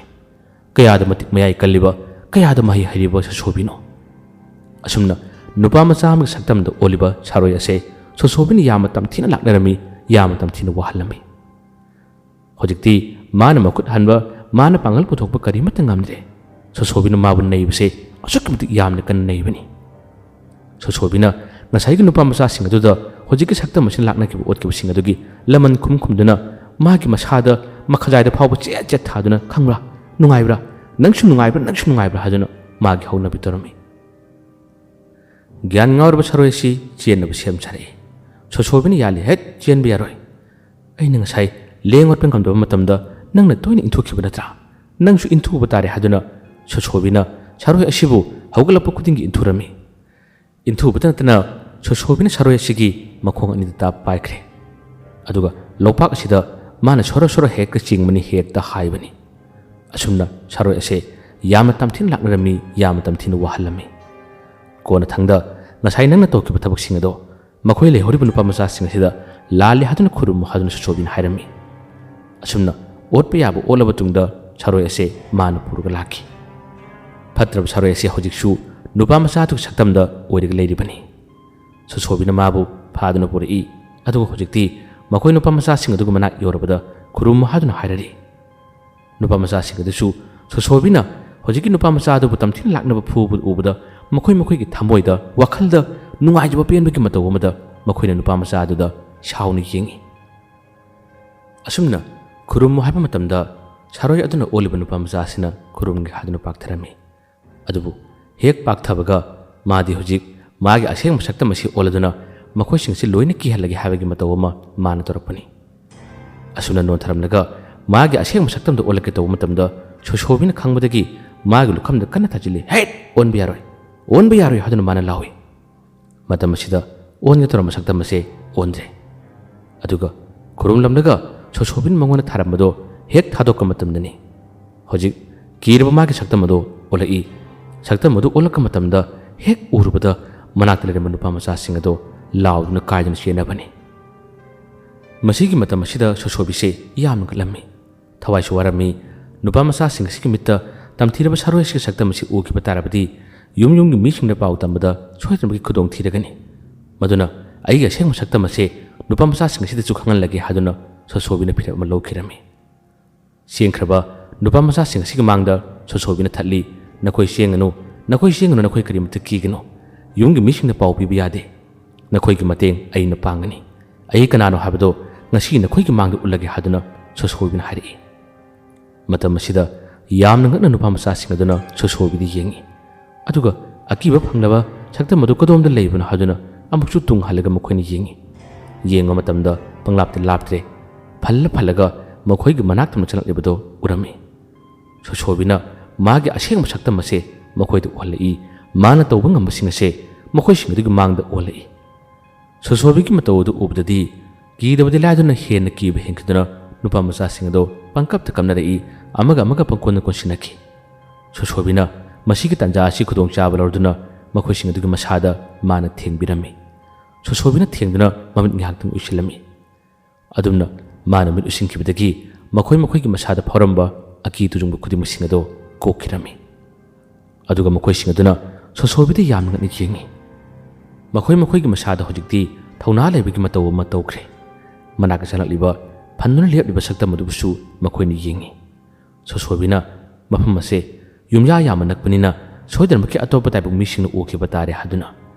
ꯀꯌꯥꯗ ꯃꯇꯤꯛ ꯃꯌꯥꯏ ꯀꯜꯂꯤꯕ, ꯀꯌꯥꯗ ꯃꯍꯩ ꯍꯩꯔꯤꯕ ꯁꯣꯁꯣꯕꯤꯅꯣ! ꯑꯁꯨꯝꯅ ꯅꯨꯄꯥ ꯃꯆꯥ ꯑꯃꯒꯤ ꯁꯛꯇꯝꯗ ꯑꯣꯜꯂꯤꯕ ꯁꯥꯔꯣꯏ ꯑꯁꯦ ꯁꯣꯁꯣꯕꯤꯅ ꯌꯥꯝꯅ ꯇꯝꯊꯤꯅ ꯂꯥꯛꯅꯔꯝꯃꯤ, ꯌꯥꯝꯅ ꯇꯝꯊꯤꯅ ꯋꯥꯍꯜꯂꯝꯃꯤ꯫ ꯍꯧꯖꯤꯛꯇꯤ ꯃꯥꯅ ꯃꯈꯨꯠ ꯍꯟꯕ, ꯃꯥꯅ ꯄꯥꯡꯒꯜ ꯄꯨꯊꯣꯛꯄ ꯀꯔꯤꯃꯠꯇ ꯉꯝꯗ꯭ꯔꯦ꯫ ꯁꯣꯁꯣꯕꯤꯅ ꯃꯥꯕꯨ ꯅꯩꯕꯁꯦ ꯑꯁꯨꯛꯀꯤ ꯃꯇꯤꯛ ꯌꯥꯝꯅ ꯀꯟꯅ ꯅꯩꯕꯅꯤ꯫ ꯁꯣꯁꯣꯕꯤꯅ ꯉꯁꯥꯏꯒꯤ ꯅꯨꯄꯥ ꯃꯆꯥꯁꯤꯡ ꯑꯗꯨꯗ ꯍꯧꯖꯤꯛꯀꯤ ꯁꯛꯇꯝ ꯑꯁꯤꯅ ꯂꯥꯛꯅꯈꯤꯕ ꯑꯣꯠꯈꯤꯕꯁꯤꯡ ꯑꯗꯨꯒꯤ ꯂꯃꯟ ꯈꯨꯝ ꯈꯨꯝꯗꯨꯅ ꯃꯥꯒꯤ ꯃꯁꯥꯗ ꯃꯈꯖꯥꯏꯗ ꯐꯥꯎꯕ ꯆꯦꯠ ꯆꯦꯠ ꯊꯥꯗꯨꯅ, "ꯈꯪꯕ꯭ꯔꯥ? ꯅꯨꯡꯉꯥꯏꯕ꯭ꯔꯥ? "ꯅꯪꯁꯨ ꯅꯨꯡꯉꯥꯏꯕ꯭ꯔꯥ, ꯅꯪꯁꯨ ꯅꯨꯡꯉꯥꯏꯕ꯭ꯔꯥ?" ꯍꯥꯏꯗꯨꯅ ꯃꯥꯒꯤ ꯍꯧꯅꯕꯤ ꯇꯧꯔꯝꯃꯤ꯫ ꯒ꯭ꯌꯥꯟ ꯉꯥꯎꯔꯕ ꯁꯥꯔꯣꯏ ꯑꯁꯤ ꯆꯦꯟꯅꯕ ꯁꯦꯝ ꯁꯥꯔꯛꯏ꯫ ꯁꯣꯁꯣꯕꯤꯅ ꯌꯥꯜꯂꯤ, "ꯍꯦꯠ, ꯆꯦꯟꯕ ꯌꯥꯔꯣꯏ꯫ ꯑꯩꯅ ꯉꯁꯥꯏ ꯂꯦꯡ ꯑꯣꯠꯄ ꯉꯝꯗꯕ ꯃꯇꯝꯗ ꯅꯪꯅ ꯇꯣꯏꯅ ꯏꯟꯊꯨꯈꯤꯕ ꯅꯠꯇ꯭ꯔꯥ? ꯅꯪꯁꯨ ꯏꯟꯊꯨꯕ ꯇꯥꯔꯦ" ꯍꯥꯏꯗꯨꯅ ꯁꯣꯁꯣꯕꯤꯅ ꯁꯥꯔꯣꯏ ꯑꯁꯤꯕꯨ ꯍꯧꯒꯠꯂꯛꯄ ꯈꯨꯗꯤꯡꯒꯤ ꯏꯟꯊꯨꯔꯝꯃꯤ꯫ ꯏꯟꯊꯨꯕꯇ ꯅꯠꯇꯅ ꯁꯣꯁꯣꯕꯤꯅ ꯁꯥꯔꯣꯏ ꯑꯁꯤꯒꯤ ꯃꯈꯣꯡ ꯑꯅꯤꯗ ꯇꯥꯞ ꯄꯥꯏꯈ꯭ꯔꯦ꯫ ꯑꯗꯨꯒ ꯂꯣꯛꯄꯥꯛ ꯑꯁꯤꯗ ꯃꯥꯅ "ꯁꯣꯔꯣ ꯁꯣꯔꯣ ꯍꯦꯛꯇ ꯆꯤꯡꯕꯅꯤ" ꯍꯦꯛꯇ ꯍꯥꯏꯕꯅꯤ꯫ ꯑꯁꯨꯝꯅ ꯁꯥꯔꯣꯏ ꯑꯁꯦ ꯌꯥꯝꯅ ꯇꯝꯊꯤꯅ ꯂꯥꯛꯅꯔꯝꯃꯤ, ꯌꯥꯝꯅ ꯇꯝꯊꯤꯅ ꯋꯥꯍꯜꯂꯝꯃꯤ꯫ ꯀꯣꯟꯅꯊꯪꯗ ꯉꯁꯥꯏ ꯅꯪꯅ ꯇꯧꯈꯤꯕ ꯊꯕꯛꯁꯤꯡ ꯑꯗꯣ ꯃꯈꯣꯏ ꯂꯩꯍꯧꯔꯤꯕ ꯅꯨꯄꯥ ꯃꯆꯥꯁꯤꯡ ꯑꯁꯤꯗ ꯂꯥꯜꯂꯦ ꯍꯥꯏꯗꯨꯅ ꯈꯨꯔꯨꯝꯃꯨ ꯍꯥꯏꯗꯨꯅ ꯁꯣꯁꯣꯕꯤꯅ ꯍꯥꯏꯔꯝꯃꯤ꯫ ꯑꯁꯨꯝꯅ ꯑꯣꯠꯄ ꯌꯥꯕ ꯑꯣꯠꯂꯕ ꯇꯨꯡꯗ ꯁꯥꯔꯣꯏ ꯑꯁꯦ ꯃꯥꯅ ꯄꯨꯔꯒ ꯂꯥꯛꯈꯤ꯫ ꯐꯠꯇ꯭ꯔꯕ ꯁꯥꯔꯣꯏ ꯑꯁꯦ ꯍꯧꯖꯤꯛꯁꯨ ꯅꯨꯄꯥ ꯃꯆꯥꯗꯨꯒꯤ ꯁꯛꯇꯝꯗ ꯑꯣꯏꯔꯒ ꯂꯩꯔꯤꯕꯅꯤ꯫ ꯁꯣꯁꯣꯕꯤꯅ ꯃꯥꯕꯨ ꯐꯥꯗꯨꯅ ꯄꯨꯔꯛꯏ꯫ ꯑꯗꯨꯒ ꯍꯧꯖꯤꯛꯇꯤ ꯃꯈꯣꯏ ꯅꯨꯄꯥ ꯃꯆꯥꯁꯤꯡ ꯑꯗꯨꯒꯤ ꯃꯅꯥꯛ ꯌꯧꯔꯕꯗ ꯈꯨꯔꯨꯝꯃꯨ ꯍꯥꯏꯗꯨꯅ ꯍꯥꯏꯔꯔꯤ꯫ ꯅꯨꯄꯥ ꯃꯆꯥꯁꯤꯡ ꯑꯗꯨꯁꯨ ꯁꯣꯁꯣꯕꯤꯅ ꯍꯧꯖꯤꯛꯀꯤ ꯅꯨꯄꯥ ꯃꯆꯥ ꯑꯗꯨꯕꯨ ꯇꯝꯊꯤꯅ ꯂꯥꯛꯅꯕ ꯐꯨꯕꯗꯨ ꯎꯕꯗ ꯃꯈꯣꯏ ꯃꯈꯣꯏꯒꯤ ꯊꯃꯣꯏꯗ, ꯋꯥꯈꯜꯗ ꯅꯨꯡꯉꯥꯏꯖꯕ ꯄꯦꯟꯕꯒꯤ ꯃꯇꯧ ꯑꯃꯗ ꯃꯈꯣꯏꯅ ꯅꯨꯄꯥ ꯃꯆꯥ ꯑꯗꯨꯗ ꯁꯥꯎꯅ ꯌꯦꯡꯏ꯫ ꯑꯁꯨꯝꯅ ꯈꯨꯔꯨꯝꯃꯨ ꯍꯥꯏꯕ ꯃꯇꯝꯗ ꯁꯥꯔꯣꯏ ꯑꯗꯨꯅ ꯑꯣꯜꯂꯤꯕ ꯅꯨꯄꯥ ꯃꯆꯥ ꯑꯁꯤꯅ ꯈꯨꯔꯨꯝꯒꯦ ꯍꯥꯏꯗꯨꯅ ꯄꯥꯛꯊꯔꯝꯃꯤ꯫ ꯑꯗꯨꯕꯨ ꯍꯦꯛ ꯄꯥꯛꯊꯕꯒ ꯃꯥꯗꯤ ꯍꯧꯖꯤꯛ ꯃꯥꯒꯤ ꯑꯁꯦꯡꯕ ꯁꯛꯇꯝ ꯑꯁꯤ ꯑꯣꯜꯂꯗꯨꯅ ꯃꯈꯣꯏꯁꯤꯡ ꯑꯁꯤ ꯂꯣꯏꯅ ꯀꯤꯍꯜꯂꯒꯦ ꯍꯥꯏꯕꯒꯤ ꯃꯇꯧ ꯑꯃ ꯃꯥꯅ ꯇꯧꯔꯛꯄꯅꯤ꯫ ꯑꯁꯨꯝꯅ ꯅꯣꯟꯊꯔꯝꯂꯒ ꯃꯥꯒꯤ ꯑꯁꯦꯡꯕ ꯁꯛꯇꯝꯗ ꯑꯣꯜꯂꯛꯀꯦ ꯇꯧꯕ ꯃꯇꯝꯗ ꯁꯣꯁꯣꯕꯤꯅ ꯈꯪꯕꯗꯒꯤ ꯃꯥꯒꯤ ꯂꯨꯈꯝꯗ ꯀꯟꯅ ꯊꯥꯖꯤꯜꯂꯤ꯫ "ꯍꯦꯠ! ꯑꯣꯟꯕ ꯌꯥꯔꯣꯏ! ꯑꯣꯟꯕ ꯌꯥꯔꯣꯏ!" ꯍꯥꯏꯗꯨꯅ ꯃꯥꯅ ꯂꯥꯎꯏ꯫ ꯃꯇꯝ ꯑꯁꯤꯗ ꯑꯣꯟꯒꯦ ꯇꯧꯔꯝꯕ ꯁꯛꯇꯝ ꯑꯁꯦ ꯑꯣꯟꯗ꯭ꯔꯦ꯫ ꯑꯗꯨꯒ ꯈꯨꯔꯨꯝꯂꯝꯂꯒ ꯁꯣꯁꯣꯕꯤꯟ ꯃꯉꯣꯟꯗ ꯊꯥꯔꯝꯕꯗꯣ ꯍꯦꯛ ꯊꯥꯗꯣꯛꯄ ꯃꯇꯝꯗꯅꯤ ꯍꯧꯖꯤꯛ ꯀꯤꯔꯕ ꯃꯥꯒꯤ ꯁꯛꯇꯝ ꯑꯗꯨ ꯑꯣꯜꯂꯛꯏ꯫ ꯁꯛꯇꯝ ꯑꯗꯨ ꯑꯣꯜꯂꯛꯄ ꯃꯇꯝꯗ ꯍꯦꯛ ꯎꯔꯨꯕꯗ ꯃꯅꯥꯛꯇ ꯂꯩꯔꯝꯕ ꯅꯨꯄꯥ ꯃꯆꯥꯁꯤꯡ ꯑꯗꯨ ꯂꯥꯎꯗꯨꯅ ꯀꯥꯏꯗꯨꯅ ꯆꯦꯟꯅꯕꯅꯤ꯫ ꯃꯁꯤꯒꯤ ꯃꯇꯝ ꯑꯁꯤꯗ ꯁꯣꯁꯣꯕꯤꯁꯦ ꯌꯥꯝꯅ ꯉꯛꯂꯝꯃꯤ꯫ ꯊꯋꯥꯏꯁꯨ ꯋꯥꯔꯝꯃꯤ꯫ ꯅꯨꯄꯥ ꯃꯆꯥꯁꯤꯡ ꯑꯁꯤꯒꯤ ꯃꯤꯠꯇ ꯇꯝꯊꯤꯔꯕ ꯁꯥꯔꯣꯏ ꯑꯁꯤꯒꯤ ꯁꯛꯇꯝ ꯑꯁꯤ ꯎꯈꯤꯕ ꯇꯥꯔꯕꯗꯤ ꯌꯨꯝ ꯌꯨꯝꯒꯤ ꯃꯤꯁꯤꯡꯅ ꯄꯥꯎ ꯇꯝꯕꯗ ꯁꯣꯏꯗꯅꯃꯛꯀꯤ ꯈꯨꯗꯣꯡ ꯊꯤꯔꯒꯅꯤ꯫ ꯃꯗꯨꯅ ꯑꯩꯒꯤ ꯑꯁꯦꯡꯕ ꯁꯛꯇꯝ ꯑꯁꯤ ꯅꯨꯄꯥ ꯃꯆꯥꯁꯤꯡ ꯑꯁꯤꯗꯁꯨ ꯈꯪꯍꯜꯂꯒꯦ ꯍꯥꯏꯗꯨꯅ ꯁꯣꯁꯣꯕꯤꯅ ꯐꯤꯔꯦꯞ ꯑꯃ ꯂꯧꯈꯤꯔꯝꯃꯤ꯫ ꯆꯦꯟꯈ꯭ꯔꯕ ꯅꯨꯄꯥ ꯃꯆꯥꯁꯤꯡ ꯑꯁꯤꯒꯤ ꯃꯥꯡꯗ ꯁꯣꯁꯣꯕꯤꯅ ꯊꯠꯂꯤ, "ꯅꯈꯣꯏ ꯆꯦꯟꯒꯅꯨ, ꯅꯈꯣꯏ ꯆꯦꯟꯒꯅꯨ, ꯅꯈꯣꯏ ꯀꯔꯤꯃꯠꯇ ꯀꯤꯒꯅꯨ꯫ ꯌꯨꯝꯒꯤ ꯃꯤꯁꯤꯡꯗ ꯄꯥꯎ ꯄꯤꯕ ꯌꯥꯗꯦ꯫ ꯅꯈꯣꯏꯒꯤ ꯃꯇꯦꯡ ꯑꯩꯅ ꯄꯥꯡꯒꯅꯤ꯫ ꯑꯩ ꯀꯅꯥꯅꯣ ꯍꯥꯏꯕꯗꯣ ꯉꯁꯤ ꯅꯈꯣꯏꯒꯤ ꯃꯥꯡꯗ ꯎꯠꯂꯒꯦ" ꯍꯥꯏꯗꯨꯅ ꯁꯣꯁꯣꯕꯤꯅ ꯍꯥꯏꯔꯛꯏ꯫ ꯃꯇꯝ ꯑꯁꯤꯗ ꯌꯥꯝꯅ ꯉꯛꯅ ꯅꯨꯄꯥ ꯃꯆꯥꯁꯤꯡ ꯑꯗꯨꯅ ꯁꯣꯁꯣꯕꯤꯗ ꯌꯦꯡꯉꯤ꯫ ꯑꯗꯨꯒ ꯑꯀꯤꯕ ꯐꯪꯂꯕ ꯁꯛꯇꯝ ꯑꯗꯨ ꯀꯗꯣꯝꯗ ꯂꯩꯕꯅꯣ ꯍꯥꯏꯗꯨꯅ ꯑꯃꯨꯛꯁꯨ ꯇꯨꯡ ꯍꯜꯂꯒ ꯃꯈꯣꯏꯅ ꯌꯦꯡꯉꯤ꯫ ꯌꯦꯡꯕ ꯃꯇꯝꯗ ꯄꯪꯂꯥꯞꯇ ꯂꯥꯞꯇ꯭ꯔꯦ꯫ ꯐꯜꯂ ꯐꯜꯂꯒ ꯃꯈꯣꯏꯒꯤ ꯃꯅꯥꯛ ꯊꯪꯅ ꯆꯪꯂꯛꯂꯤꯕꯗꯨ ꯎꯔꯝꯃꯤ꯫ ꯁꯣꯁꯣꯕꯤꯅ ꯃꯥꯒꯤ ꯑꯁꯦꯡꯕ ꯁꯛꯇꯝ ꯑꯁꯦ ꯃꯈꯣꯏꯗ ꯎꯍꯜꯂꯛꯏ꯫ ꯃꯥꯅ ꯇꯧꯕ ꯉꯝꯕꯁꯤꯡ ꯑꯁꯦ ꯃꯈꯣꯏꯁꯤꯡ ꯑꯗꯨꯒꯤ ꯃꯥꯡꯗ ꯎꯍꯜꯂꯛꯏ꯫ ꯁꯣꯁꯣꯕꯤꯒꯤ ꯃꯇꯧ ꯑꯗꯨ ꯎꯕꯗꯗꯤ ꯀꯤꯗꯕꯗꯤ ꯂꯥꯏꯗꯨꯅ ꯍꯦꯟꯅ ꯀꯤꯕ ꯍꯦꯟꯈꯤꯗꯨꯅ ꯅꯨꯄꯥ ꯃꯆꯥꯁꯤꯡ ꯑꯗꯨ ꯄꯪꯀꯞꯇ ꯀꯞꯅꯔꯛꯏ, ꯑꯃꯒ ꯑꯃꯒ ꯄꯪꯀꯣꯟꯗ ꯀꯣꯟꯁꯤꯟꯅꯈꯤ꯫ ꯁꯣꯁꯣꯕꯤꯅ ꯃꯁꯤꯒꯤ ꯇꯥꯟꯖꯥ ꯑꯁꯤ ꯈꯨꯗꯣꯡꯆꯥꯕ ꯂꯧꯔꯗꯨꯅ ꯃꯈꯣꯏꯁꯤꯡ ꯑꯗꯨꯒꯤ ꯃꯁꯥꯗ ꯃꯥꯅ ꯊꯦꯡꯕꯤꯔꯝꯃꯤ꯫ ꯁꯣꯁꯣꯕꯤꯅ ꯊꯦꯡꯗꯨꯅ ꯃꯃꯤꯠ ꯉꯥꯏꯍꯥꯛꯇꯪ ꯎꯏꯁꯤꯜꯂꯝꯃꯤ꯫ ꯑꯗꯨꯝꯅ ꯃꯥꯅ ꯃꯤꯠ ꯎꯏꯁꯤꯟꯈꯤꯕꯗꯒꯤ ꯃꯈꯣꯏ ꯃꯈꯣꯏꯒꯤ ꯃꯁꯥꯗ ꯐꯥꯎꯔꯝꯕ ꯑꯀꯤ ꯇꯨꯖꯨꯡꯕ ꯈꯨꯗꯤꯡꯃꯛꯁꯤꯡ ꯑꯗꯨ ꯀꯣꯛꯈꯤꯔꯝꯃꯤ꯫ ꯑꯗꯨꯒ ꯃꯈꯣꯏꯁꯤꯡ ꯑꯗꯨꯅ ꯁꯣꯁꯣꯕꯤꯗ ꯌꯥꯝꯅ ꯉꯛꯅ ꯌꯦꯡꯉꯤ꯫ ꯃꯈꯣꯏ ꯃꯈꯣꯏꯒꯤ ꯃꯁꯥꯗ ꯍꯧꯖꯤꯛꯇꯤ ꯊꯧꯅꯥ ꯂꯩꯕꯒꯤ ꯃꯇꯧ ꯑꯃ ꯇꯧꯈ꯭ꯔꯦ꯫ ꯃꯅꯥꯛꯇ ꯆꯪꯂꯛꯂꯤꯕ ꯐꯟꯗꯨꯅ ꯂꯦꯞꯂꯤꯕ ꯁꯛꯇꯝ ꯑꯗꯨꯕꯨꯁꯨ ꯃꯈꯣꯏꯅ ꯌꯦꯡꯉꯤ꯫ ꯁꯣꯁꯣꯕꯤꯅ ꯃꯐꯝ ꯑꯁꯦ ꯌꯨꯝꯌꯥ ꯌꯥꯝꯅ ꯅꯛꯄꯅꯤꯅ ꯁꯣꯏꯗꯅꯃꯛꯀꯤ ꯑꯇꯣꯞꯄ ꯇꯥꯏꯕꯪ ꯃꯤꯁꯤꯡꯅ ꯎꯈꯤꯕ ꯇꯥꯔꯦ ꯍꯥꯏꯗꯨꯅ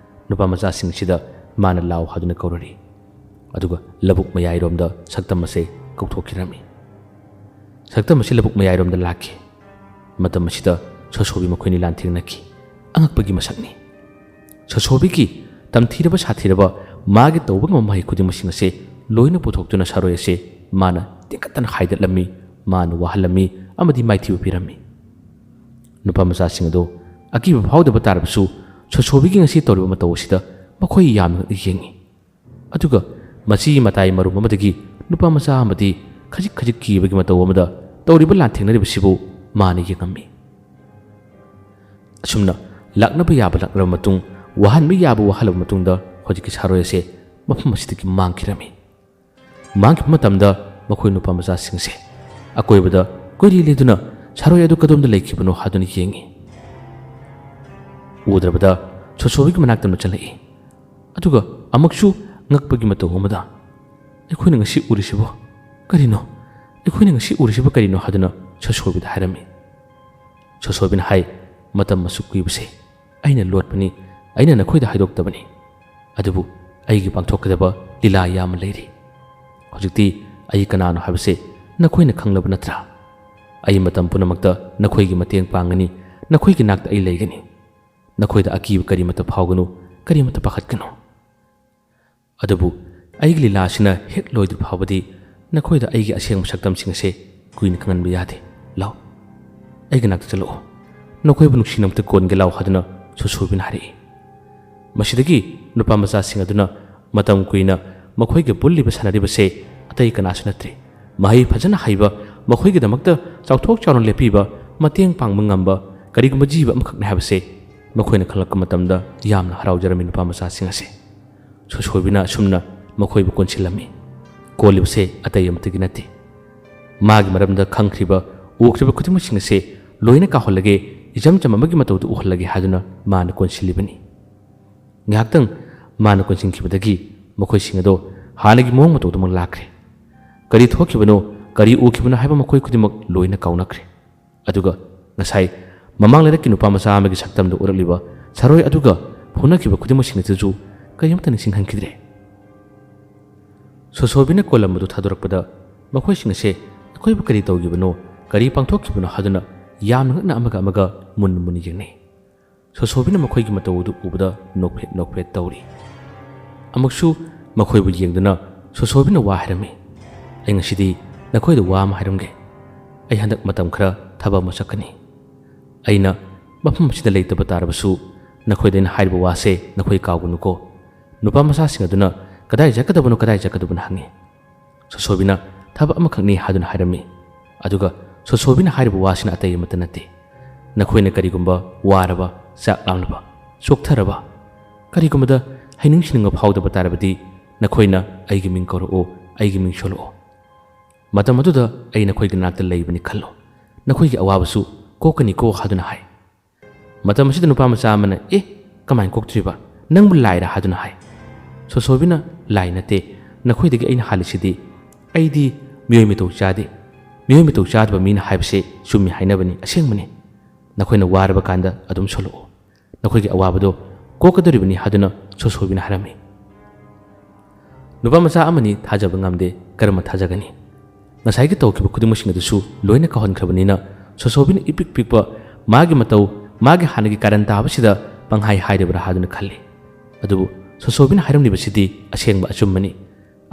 ꯅꯨꯄꯥ ꯃꯆꯥꯁꯤꯡ ꯑꯁꯤꯗ ꯃꯥꯅ ꯂꯥꯎ ꯍꯥꯏꯗꯨꯅ ꯀꯧꯔꯔꯤ꯫ ꯑꯗꯨꯒ ꯂꯧꯕꯨꯛ ꯃꯌꯥꯏꯔꯣꯝꯗ ꯁꯛꯇꯝ ꯑꯁꯦ ꯀꯧꯊꯣꯛꯈꯤꯔꯝꯃꯤ꯫ ꯁꯛꯇꯝ ꯑꯁꯤ ꯂꯧꯕꯨꯛ ꯃꯌꯥꯏꯔꯣꯝꯗ ꯂꯥꯛꯈꯤ꯫ ꯃꯇꯝ ꯑꯁꯤꯗ ꯁꯣꯁꯣꯕꯤ ꯃꯈꯣꯏꯅꯤ ꯂꯥꯟꯊꯦꯡꯅꯈꯤ꯫ ꯑꯉꯛꯄꯒꯤ ꯃꯁꯛꯅꯤ꯫ ꯁꯣꯁꯣꯕꯤꯒꯤ ꯇꯝꯊꯤꯔꯕ ꯁꯥꯊꯤꯔꯕ ꯃꯥꯒꯤ ꯇꯧꯕ ꯉꯝꯕ ꯃꯍꯩ ꯈꯨꯗꯤꯡꯃꯛꯁꯤꯡ ꯑꯁꯦ ꯂꯣꯏꯅ ꯄꯨꯊꯣꯛꯇꯨꯅ ꯁꯥꯔꯣꯏ ꯑꯁꯦ ꯃꯥꯅ ꯇꯤꯡꯈꯠꯇꯅ ꯍꯥꯏꯗꯠꯂꯝꯃꯤ, ꯃꯥꯅ ꯋꯥꯍꯜꯂꯝꯃꯤ ꯑꯃꯗꯤ ꯃꯥꯏꯊꯤꯕ ꯄꯤꯔꯝꯃꯤ꯫ ꯅꯨꯄꯥ ꯃꯆꯥꯁꯤꯡ ꯑꯗꯨ ꯑꯀꯤꯕ ꯐꯥꯎꯗꯕ ꯇꯥꯔꯕꯁꯨ ꯁꯣꯁꯣꯕꯤꯒꯤ ꯉꯁꯤ ꯇꯧꯔꯤꯕ ꯃꯇꯧ ꯑꯁꯤꯗ ꯃꯈꯣꯏ ꯌꯥꯝꯅ ꯌꯦꯡꯉꯤ꯫ ꯑꯗꯨꯒ ꯃꯁꯤꯒꯤ ꯃꯇꯥꯏ ꯃꯔꯨꯝ ꯑꯃꯗꯒꯤ ꯅꯨꯄꯥ ꯃꯆꯥ ꯑꯃꯗꯤ ꯈꯖꯤꯛ ꯈꯖꯤꯛ ꯀꯤꯕꯒꯤ ꯃꯇꯧ ꯑꯃꯗ ꯇꯧꯔꯤꯕ ꯂꯥꯟꯊꯦꯡꯅꯔꯤꯕꯁꯤꯕꯨ ꯃꯥꯅ ꯌꯦꯡꯉꯝꯃꯤ꯫ ꯑꯁꯨꯝꯅ ꯂꯥꯛꯅꯕ ꯌꯥꯕ ꯂꯥꯛꯅꯔꯕ ꯃꯇꯨꯡ, ꯋꯥꯍꯟꯕ ꯌꯥꯕ ꯋꯥꯍꯜꯂꯕ ꯃꯇꯨꯡꯗ ꯍꯧꯖꯤꯛꯀꯤ ꯁꯥꯔꯣꯏ ꯑꯁꯦ ꯃꯐꯝ ꯑꯁꯤꯗꯒꯤ ꯃꯥꯡꯈꯤꯔꯝꯃꯤ꯫ ꯃꯥꯡꯈꯤꯕ ꯃꯇꯝꯗ ꯃꯈꯣꯏ ꯅꯨꯄꯥ ꯃꯆꯥꯁꯤꯡꯁꯦ ꯑꯀꯣꯏꯕꯗ ꯀꯣꯏꯂꯤ ꯂꯦꯗꯨꯅ ꯁꯥꯔꯣꯏ ꯑꯗꯨ ꯀꯗꯣꯝꯗ ꯂꯩꯈꯤꯕꯅꯣ ꯍꯥꯏꯗꯨꯅ ꯌꯦꯡꯉꯤ꯫ ꯎꯗ꯭ꯔꯕꯗ ꯁꯣꯁꯣꯕꯤꯒꯤ ꯃꯅꯥꯛꯇ ꯑꯃ ꯆꯪꯂꯛꯏ꯫ ꯑꯗꯨꯒ ꯑꯃꯨꯛꯁꯨ ꯉꯛꯄꯒꯤ ꯃꯇꯧ ꯑꯃꯗ, "ꯑꯩꯈꯣꯏꯅ ꯉꯁꯤ ꯎꯔꯤꯁꯤꯕꯨ ꯀꯔꯤꯅꯣ? ꯑꯩꯈꯣꯏꯅ ꯉꯁꯤ ꯎꯔꯤꯁꯤꯕꯨ ꯀꯔꯤꯅꯣ?" ꯍꯥꯏꯗꯨꯅ ꯁꯣꯁꯣꯕꯤꯗ ꯍꯥꯏꯔꯝꯃꯤ꯫ ꯁꯣꯁꯣꯕꯤꯅ ꯍꯥꯏ, "ꯃꯇꯝ ꯑꯁꯨꯛ ꯀꯨꯏꯕꯁꯦ ꯑꯩꯅ ꯂꯣꯠꯄꯅꯤ, ꯑꯩꯅ ꯅꯈꯣꯏꯗ ꯍꯥꯏꯗꯣꯛꯇꯕꯅꯤ꯫ ꯑꯗꯨꯕꯨ ꯑꯩꯒꯤ ꯄꯥꯡꯊꯣꯛꯀꯗꯕ ꯂꯤꯂꯥ ꯌꯥꯝꯅ ꯂꯩꯔꯤ꯫ ꯍꯧꯖꯤꯛꯇꯤ ꯑꯩ ꯀꯅꯥꯅꯣ ꯍꯥꯏꯕꯁꯦ ꯅꯈꯣꯏꯅ ꯈꯪꯂꯕ ꯅꯠꯇ꯭ꯔꯥ?" ꯑꯩ ꯃꯇꯝ ꯄꯨꯝꯅꯃꯛꯇ ꯅꯈꯣꯏꯒꯤ ꯃꯇꯦꯡ ꯄꯥꯡꯒꯅꯤ꯫ ꯅꯈꯣꯏꯒꯤ ꯅꯥꯛꯇ ꯑꯩ ꯂꯩꯒꯅꯤ꯫ ꯅꯈꯣꯏꯗ ꯑꯀꯤꯕ ꯀꯔꯤꯃꯠꯇ ꯐꯥꯎꯒꯅꯨ, ꯀꯔꯤꯃꯠꯇ ꯄꯥꯈꯠꯀꯅꯨ꯫ ꯑꯗꯨꯕꯨ ꯑꯩꯒꯤ ꯂꯤꯂꯥ ꯑꯁꯤꯅ ꯍꯦꯛ ꯂꯣꯏꯗ꯭ꯔꯤ ꯐꯥꯎꯕꯗꯤ ꯅꯈꯣꯏꯗ ꯑꯩꯒꯤ ꯑꯁꯦꯡꯕ ꯁꯛꯇꯝꯁꯤꯡ ꯑꯁꯦ ꯀꯨꯏꯅ ꯈꯪꯍꯟꯕ ꯌꯥꯗꯦ꯫ ꯂꯥꯎ, ꯑꯩꯒꯤ ꯅꯥꯛꯇ ꯆꯠꯂꯛꯑꯣ꯫ ꯅꯈꯣꯏꯕꯨ ꯅꯨꯡꯁꯤꯅꯕꯇ ꯀꯣꯟꯒꯦ ꯂꯥꯎ ꯍꯥꯏꯗꯨꯅ ꯁꯣꯁꯣꯏꯕꯤꯅ ꯍꯥꯏꯔꯛꯏ꯫ ꯃꯁꯤꯗꯒꯤ ꯅꯨꯄꯥ ꯃꯆꯥꯁꯤꯡ ꯑꯗꯨꯅ ꯃꯇꯝ ꯀꯨꯏꯅ ꯃꯈꯣꯏꯒ ꯄꯨꯜꯂꯤꯕ ꯁꯥꯟꯅꯔꯤꯕꯁꯦ ꯑꯇꯩ ꯀꯅꯥꯁꯨ ꯅꯠꯇ꯭ꯔꯦ, ꯃꯍꯩ ꯐꯖꯅ ꯍꯩꯕ, ꯃꯈꯣꯏꯒꯤꯗꯃꯛꯇ ꯆꯥꯎꯊꯣꯛ ꯆꯥꯎꯅ ꯂꯦꯞꯄꯤꯕ, ꯃꯇꯦꯡ ꯄꯥꯡꯕ ꯉꯝꯕ ꯀꯔꯤꯒꯨꯝꯕ ꯖꯤꯕ ꯑꯃꯈꯛꯅꯤ ꯍꯥꯏꯕꯁꯦ ꯃꯈꯣꯏꯅ ꯈꯪꯂꯛꯄ ꯃꯇꯝꯗ ꯌꯥꯝꯅ ꯍꯔꯥꯎꯖꯔꯝꯃꯤ ꯅꯨꯄꯥ ꯃꯆꯥꯁꯤꯡ ꯑꯁꯦ꯫ ꯁꯣꯁꯣꯏꯕꯤꯅ ꯑꯁꯨꯝꯅ ꯃꯈꯣꯏꯕꯨ ꯀꯣꯟꯁꯤꯜꯂꯝꯃꯤ꯫ ꯀꯣꯜꯂꯤꯕꯁꯦ ꯑꯇꯩ ꯑꯃꯠꯇꯒꯤ ꯅꯠꯇꯦ, ꯃꯥꯒꯤ ꯃꯔꯝꯗ ꯈꯪꯈ꯭ꯔꯤꯕ, ꯎꯈ꯭ꯔꯤꯕ ꯈꯨꯗꯤꯡꯃꯛꯁꯤꯡ ꯑꯁꯦ ꯂꯣꯏꯅ ꯀꯥꯎꯍꯜꯂꯒꯦ, ꯏꯆꯝ ꯆꯝꯕ ꯑꯃꯒꯤ ꯃꯇꯧꯗ ꯎꯍꯜꯂꯒꯦ ꯍꯥꯏꯗꯨꯅ ꯃꯥꯅ ꯀꯣꯟꯁꯤꯜꯂꯤꯕꯅꯤ꯫ ꯉꯥꯏꯍꯥꯛꯇꯪ ꯃꯥꯅ ꯀꯣꯟꯁꯤꯟꯈꯤꯕꯗꯒꯤ ꯃꯈꯣꯏꯁꯤꯡ ꯑꯗꯣ ꯍꯥꯟꯅꯒꯤ ꯃꯑꯣꯡ ꯃꯇꯧꯗꯨꯃꯛ ꯂꯥꯛꯈ꯭ꯔꯦ꯫ ꯀꯔꯤ ꯊꯣꯛꯈꯤꯕꯅꯣ, ꯀꯔꯤ ꯎꯈꯤꯕꯅꯣ ꯍꯥꯏꯕ ꯃꯈꯣꯏ ꯈꯨꯗꯤꯡꯃꯛ ꯂꯣꯏꯅ ꯀꯥꯎꯅꯈ꯭ꯔꯦ꯫ ꯑꯗꯨꯒ ꯉꯁꯥꯏ ꯃꯃꯥꯡ ꯂꯩꯔꯛꯀꯤ ꯅꯨꯄꯥ ꯃꯆꯥ ꯑꯃꯒꯤ ꯁꯛꯇꯝꯗ ꯎꯔꯛꯂꯤꯕ ꯁꯔꯣꯏ ꯑꯗꯨꯒ ꯐꯨꯅꯈꯤꯕ ꯈꯨꯗꯤꯡꯃꯛꯁꯤꯡ ꯑꯗꯨꯁꯨ ꯀꯔꯤꯝꯇ ꯅꯤꯡꯁꯤꯡꯍꯟꯈꯤꯗ꯭ꯔꯦ꯫ ꯁꯣꯁꯣꯕꯤꯅ ꯀꯣꯂꯝ ꯑꯗꯨ ꯊꯥꯗꯣꯔꯛꯄꯗ ꯃꯈꯣꯏꯁꯤꯡ ꯑꯁꯦ ꯑꯩꯈꯣꯏꯕꯨ ꯀꯔꯤ ꯇꯧꯈꯤꯕꯅꯣ, ꯀꯔꯤ ꯄꯥꯡꯊꯣꯛꯈꯤꯕꯅꯣ ꯍꯥꯏꯗꯨꯅ ꯌꯥꯝꯅ ꯉꯛꯅ ꯑꯃꯒ ꯑꯃꯒ ꯃꯨꯟꯅ ꯃꯨꯟꯅ ꯌꯦꯡꯅꯩ꯫ ꯁꯣꯁꯣꯕꯤꯅ ꯃꯈꯣꯏꯒꯤ ꯃꯇꯧ ꯑꯗꯨ ꯎꯕꯗ ꯅꯣꯛꯐꯦꯠ ꯅꯣꯛꯐꯦꯠ ꯇꯧꯔꯤ꯫ ꯑꯃꯨꯛꯁꯨ ꯃꯈꯣꯏꯕꯨ ꯌꯦꯡꯗꯨꯅ ꯁꯣꯁꯣꯕꯤꯅ ꯋꯥ ꯍꯥꯏꯔꯝꯃꯤ, "ꯑꯩ ꯉꯁꯤꯗꯤ ꯅꯈꯣꯏꯗ ꯋꯥ ꯑꯃ ꯍꯥꯏꯔꯝꯒꯦ꯫ ꯑꯩ ꯍꯟꯗꯛ ꯃꯇꯝ ꯈꯔ ꯊꯕꯛ ꯑꯃ ꯆꯠꯀꯅꯤ꯫ ꯑꯩꯅ ꯃꯐꯝ ꯑꯁꯤꯗ ꯂꯩꯇꯕ ꯇꯥꯔꯕꯁꯨ ꯅꯈꯣꯏꯗ ꯑꯩꯅ ꯍꯥꯏꯔꯤꯕ ꯋꯥꯁꯦ ꯅꯈꯣꯏ ꯀꯥꯎꯒꯅꯨꯀꯣ꯫ ꯅꯨꯄꯥ ꯃꯆꯥꯁꯤꯡ ꯑꯗꯨꯅ ꯀꯗꯥꯏ ꯆꯠꯀꯗꯕꯅꯣ, ꯀꯗꯥꯏ ꯆꯠꯀꯗꯕꯅꯣ ꯍꯪꯉꯤ꯫ ꯁꯣꯁꯣꯕꯤꯅ ꯊꯕꯛ ꯑꯃꯈꯛꯅꯤ ꯍꯥꯏꯗꯨꯅ ꯍꯥꯏꯔꯝꯃꯤ꯫ ꯑꯗꯨꯒ ꯁꯣꯁꯣꯕꯤꯅ ꯍꯥꯏꯔꯤꯕ ꯋꯥꯁꯤꯅ ꯑꯇꯩ ꯑꯃꯠꯇ ꯅꯠꯇꯦ꯫ ꯅꯈꯣꯏꯅ ꯀꯔꯤꯒꯨꯝꯕ ꯋꯥꯔꯕ, ꯆꯥꯛ ꯂꯥꯝꯂꯕ, ꯆꯣꯛꯊꯔꯕ, ꯀꯔꯤꯒꯨꯝꯕꯗ ꯍꯩꯅꯤꯡ ꯁꯤꯅꯤꯡꯕ ꯐꯥꯎꯗꯕ ꯇꯥꯔꯕꯗꯤ ꯅꯈꯣꯏꯅ ꯑꯩꯒꯤ ꯃꯤꯡ ꯀꯧꯔꯛꯑꯣ, ꯑꯩꯒꯤ ꯃꯤꯡ ꯁꯣꯜꯂꯛꯑꯣ꯫ ꯃꯇꯝ ꯑꯗꯨꯗ ꯑꯩ ꯅꯈꯣꯏꯒꯤ ꯅꯥꯛꯇ ꯂꯩꯕꯅꯤ ꯈꯜꯂꯣ꯫ ꯅꯈꯣꯏꯒꯤ ꯑꯋꯥꯕꯁꯨ ꯀꯣꯛꯀꯅꯤꯀꯣ" ꯍꯥꯏꯗꯨꯅ ꯍꯥꯏ꯫ ꯃꯇꯝ ꯑꯁꯤꯗ ꯅꯨꯄꯥ ꯃꯆꯥ ꯑꯃꯅ, "ꯑꯦ, ꯀꯃꯥꯏꯅ ꯀꯣꯛꯇ꯭ꯔꯤꯕ? ꯅꯪꯕꯨ ꯂꯥꯏꯔ?" ꯍꯥꯏꯗꯨꯅ ꯍꯥꯏ꯫ ꯁꯣꯁꯣꯕꯤꯅ, "ꯂꯥꯏ ꯅꯠꯇꯦ, ꯅꯈꯣꯏꯗꯒꯤ ꯑꯩꯅ ꯍꯥꯜꯂꯤꯁꯤꯗꯤ꯫ ꯑꯩꯗꯤ ꯃꯤꯑꯣꯏ ꯃꯤꯇꯧ ꯆꯥꯗꯦ꯫ ꯃꯤꯑꯣꯏ ꯃꯤꯇꯧ ꯆꯥꯗꯕ ꯃꯤꯅ ꯍꯥꯏꯕꯁꯦ ꯆꯨꯝꯃꯤ ꯍꯥꯏꯅꯕꯅꯤ, ꯑꯁꯦꯡꯕꯅꯤ꯫ ꯅꯈꯣꯏꯅ ꯋꯥꯔꯕ ꯀꯥꯟꯗ ꯑꯗꯨꯝ ꯁꯣꯜꯂꯛꯑꯣ꯫ ꯅꯈꯣꯏꯒꯤ ꯑꯋꯥꯕꯗꯣ ꯀꯣꯛꯀꯗꯧꯔꯤꯕꯅꯤ" ꯍꯥꯏꯗꯨꯅ ꯁꯣꯁꯣꯕꯤꯅ ꯍꯥꯏꯔꯝꯃꯤ꯫ ꯅꯨꯄꯥ ꯃꯆꯥ ꯑꯃꯅꯤ ꯊꯥꯖꯕ ꯉꯝꯗꯦ, ꯀꯔꯝꯅ ꯊꯥꯖꯒꯅꯤ? ꯉꯁꯥꯏꯒꯤ ꯇꯧꯈꯤꯕ ꯈꯨꯗꯤꯡꯃꯛꯁꯤꯡ ꯑꯗꯨꯁꯨ ꯂꯣꯏꯅ ꯀꯥꯎꯍꯟꯈ꯭ꯔꯕꯅꯤꯅ ꯁꯣꯁꯣꯕꯤꯅ ꯏꯄꯤꯛ ꯄꯤꯛꯄ ꯃꯥꯒꯤ ꯃꯇꯧ, ꯃꯥꯒꯤ ꯍꯥꯟꯅꯒꯤ ꯀꯥꯔꯟ ꯇꯥꯕꯁꯤꯗ ꯄꯪꯍꯥꯏ ꯍꯥꯏꯔꯤꯕ꯭ꯔꯥ ꯍꯥꯏꯗꯨꯅ ꯈꯜꯂꯤ꯫ ꯑꯗꯨꯕꯨ ꯁꯣꯁꯣꯕꯤꯅ ꯍꯥꯏꯔꯝꯂꯤꯕꯁꯤꯗꯤ ꯑꯁꯦꯡꯕ ꯑꯆꯨꯝꯕꯅꯤ꯫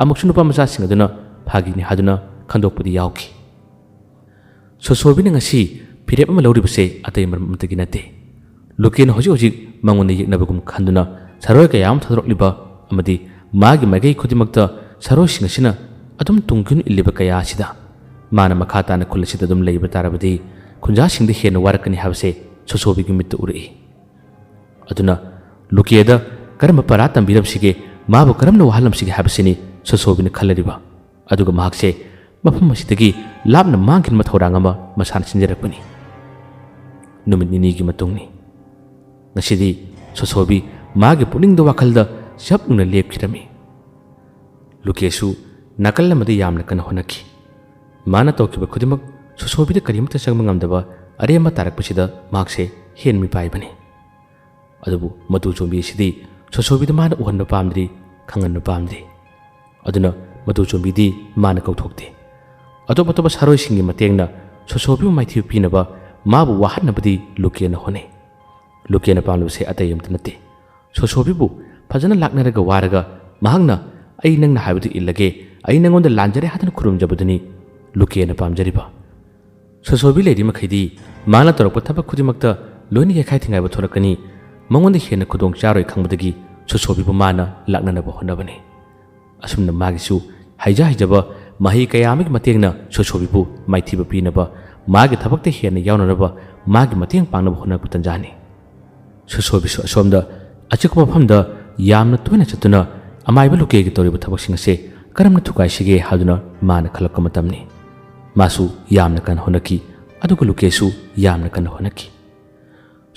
ꯑꯃꯨꯛꯁꯨ ꯅꯨꯄꯥ ꯃꯆꯥꯁꯤꯡ ꯑꯗꯨꯅ ꯐꯥꯒꯤꯅꯤ ꯍꯥꯏꯗꯨꯅ ꯈꯟꯗꯣꯛꯄꯗꯤ ꯌꯥꯎꯈꯤ꯫ ꯁꯣꯁꯣꯕꯤꯅ ꯉꯁꯤ ꯐꯤꯔꯦꯞ ꯑꯃ ꯂꯧꯔꯤꯕꯁꯦ ꯑꯇꯩ ꯃꯔꯝ ꯑꯃꯠꯇꯒꯤ ꯅꯠꯇꯦ꯫ ꯂꯨꯀꯦꯅ ꯍꯧꯖꯤꯛ ꯍꯧꯖꯤꯛ ꯃꯉꯣꯟꯗ ꯌꯦꯛꯅꯕꯒꯨꯝ ꯈꯟꯗꯨꯅ ꯁꯔꯣꯏ ꯀꯌꯥ ꯑꯃ ꯊꯥꯗꯣꯔꯛꯂꯤꯕ ꯑꯃꯗꯤ ꯃꯥꯒꯤ ꯃꯥꯏꯀꯩ ꯈꯨꯗꯤꯡꯃꯛꯇ ꯁꯔꯣꯏꯁꯤꯡ ꯑꯁꯤꯅ ꯑꯗꯨꯝ ꯇꯨꯡ ꯀꯣꯏꯅ ꯏꯜꯂꯤꯕ ꯀꯌꯥ ꯑꯁꯤꯗ ꯃꯥꯅ ꯃꯈꯥ ꯇꯥꯅ ꯈꯨꯜ ꯑꯁꯤꯗ ꯑꯗꯨꯝ ꯂꯩꯕ ꯇꯥꯔꯕꯗꯤ ꯈꯨꯟꯖꯥꯁꯤꯡꯗ ꯍꯦꯟꯅ ꯋꯥꯔꯛꯀꯅꯤ ꯍꯥꯏꯕꯁꯦ ꯁꯣꯁꯣꯕꯤꯒꯤ ꯃꯤꯠꯇ ꯎꯔꯛꯏ꯫ ꯑꯗꯨꯅ ꯂꯨꯀꯦꯗ ꯀꯔꯝꯕ ꯄꯔꯥ ꯇꯝꯕꯤꯔꯝꯁꯤꯒꯦ, ꯃꯥꯕꯨ ꯀꯔꯝꯅ ꯋꯥꯍꯜꯂꯝꯁꯤꯒꯦ ꯍꯥꯏꯕꯁꯤꯅꯤ ꯁꯣꯁꯣꯕꯤꯅ ꯈꯜꯂꯔꯤꯕ꯫ ꯑꯗꯨꯒ ꯃꯍꯥꯛꯁꯦ ꯃꯐꯝ ꯑꯁꯤꯗꯒꯤ ꯂꯥꯞꯅ ꯃꯥꯡꯈꯤꯅꯕ ꯊꯧꯔꯥꯡ ꯑꯃ ꯃꯁꯥꯅ ꯁꯤꯟꯖꯔꯛꯄꯅꯤ꯫ ꯅꯨꯃꯤꯠ ꯅꯤꯅꯤꯒꯤ ꯃꯇꯨꯡꯅꯤ꯫ ꯉꯁꯤꯗꯤ ꯁꯣꯁꯣꯕꯤ ꯃꯥꯒꯤ ꯄꯨꯛꯅꯤꯡꯗ ꯋꯥꯈꯜꯗ ꯆꯞ ꯌꯨꯡꯅ ꯂꯦꯞꯈꯤꯔꯝꯃꯤ꯫ ꯂꯨꯀꯦꯁꯨ ꯅꯥꯀꯜ ꯑꯃꯗ ꯌꯥꯝꯅ ꯀꯟꯅ ꯍꯣꯠꯅꯈꯤ꯫ ꯃꯥꯅ ꯇꯧꯈꯤꯕ ꯈꯨꯗꯤꯡꯃꯛ ꯁꯣꯁꯣꯕꯤꯗ ꯀꯔꯤꯃꯠꯇ ꯆꯪꯕ ꯉꯝꯗꯕ ꯑꯔꯦꯝꯕ ꯇꯥꯔꯛꯄꯁꯤꯗ ꯃꯍꯥꯛꯁꯦ ꯍꯦꯟ ꯃꯤꯄꯥꯏꯕꯅꯤ꯫ ꯑꯗꯨꯕꯨ ꯃꯇꯨ ꯆꯣꯝꯕꯤ ꯑꯁꯤꯗꯤ ꯁꯣꯁꯣꯕꯤꯗ ꯃꯥꯅ ꯎꯍꯟꯕ ꯄꯥꯝꯗ꯭ꯔꯤ, ꯈꯪꯍꯟꯕ ꯄꯥꯝꯗ꯭ꯔꯤ꯫ ꯑꯗꯨꯅ ꯃꯇꯨ ꯆꯣꯝꯕꯤꯗꯤ ꯃꯥꯅ ꯀꯧꯊꯣꯛꯇꯦ꯫ ꯑꯇꯣꯞ ꯑꯇꯣꯞꯄ ꯁꯥꯔꯣꯏꯁꯤꯡꯒꯤ ꯃꯇꯦꯡꯅ ꯁꯣꯁꯣꯕꯤꯕꯨ ꯃꯥꯏꯊꯤꯕ ꯄꯤꯅꯕ, ꯃꯥꯕꯨ ꯋꯥꯍꯟꯅꯕꯗꯤ ꯂꯨꯀꯦꯅ ꯍꯣꯠꯅꯩ꯫ ꯂꯨꯀꯦꯅ ꯄꯥꯝꯂꯤꯕꯁꯦ ꯑꯇꯩ ꯑꯃꯠꯇ ꯅꯠꯇꯦ꯫ ꯁꯣꯁꯣꯕꯤꯕꯨ ꯐꯖꯅ ꯂꯥꯛꯅꯔꯒ ꯋꯥꯔꯒ ꯃꯍꯥꯛꯅ "ꯑꯩ ꯅꯪꯅ ꯍꯥꯏꯕꯗꯨ ꯏꯜꯂꯒꯦ, ꯑꯩ ꯅꯪꯉꯣꯟꯗ ꯂꯥꯟꯖꯔꯦ" ꯍꯥꯏꯗꯨꯅ ꯈꯨꯔꯨꯝꯖꯕꯗꯨꯅꯤ ꯂꯨꯀꯦꯅ ꯄꯥꯝꯖꯔꯤꯕ꯫ ꯁꯣꯁꯣꯕꯤ ꯂꯩꯔꯤ ꯃꯈꯩꯗꯤ ꯃꯥꯅ ꯇꯧꯔꯛꯄ ꯊꯕꯛ ꯈꯨꯗꯤꯡꯃꯛꯇ ꯂꯣꯏꯅ ꯌꯥꯏꯈꯥꯏ ꯊꯤꯡꯒꯥꯏꯕ ꯊꯣꯔꯛꯀꯅꯤ꯫ ꯃꯉꯣꯟꯗ ꯍꯦꯟꯅ ꯈꯨꯗꯣꯡ ꯆꯥꯔꯣꯏ ꯈꯪꯕꯗꯒꯤ ꯁꯣꯁꯣꯕꯤꯕꯨ ꯃꯥꯅ ꯂꯥꯛꯅꯅꯕ ꯍꯣꯠꯅꯕꯅꯤ꯫ ꯑꯁꯨꯝꯅ ꯃꯥꯒꯤꯁꯨ ꯍꯩꯖ ꯍꯩꯖꯕ ꯃꯍꯩ ꯀꯌꯥ ꯑꯃꯒꯤ ꯃꯇꯦꯡꯅ ꯁꯣꯁꯣꯕꯤꯕꯨ ꯃꯥꯏꯊꯤꯕ ꯄꯤꯅꯕ, ꯃꯥꯒꯤ ꯊꯕꯛꯇ ꯍꯦꯟꯅ ꯌꯥꯎꯅꯅꯕ, ꯃꯥꯒꯤ ꯃꯇꯦꯡ ꯄꯥꯡꯅꯕ ꯍꯣꯠꯅꯔꯛꯄ ꯇꯟꯖꯥꯅꯤ꯫ ꯁꯣꯁꯣꯕꯤꯁꯨ ꯑꯁꯣꯝꯗ ꯑꯆꯤꯛꯄ ꯃꯐꯝꯗ ꯌꯥꯝꯅ ꯇꯣꯏꯅ ꯆꯠꯇꯨꯅ ꯑꯃꯥꯏꯕ ꯂꯨꯀꯦꯒꯤ ꯇꯧꯔꯤꯕ ꯊꯕꯛꯁꯤꯡ ꯑꯁꯦ ꯀꯔꯝꯅ ꯊꯨꯒꯥꯏꯁꯤꯒꯦ ꯍꯥꯏꯗꯨꯅ ꯃꯥꯅ ꯈꯜꯂꯛꯄ ꯃꯇꯝꯅꯤ꯫ ꯃꯥꯁꯨ ꯌꯥꯝꯅ ꯀꯟꯅ ꯍꯣꯠꯅꯈꯤ, ꯑꯗꯨꯒ ꯂꯨꯀꯦꯁꯨ ꯌꯥꯝꯅ ꯀꯟꯅ ꯍꯣꯠꯅꯈꯤ꯫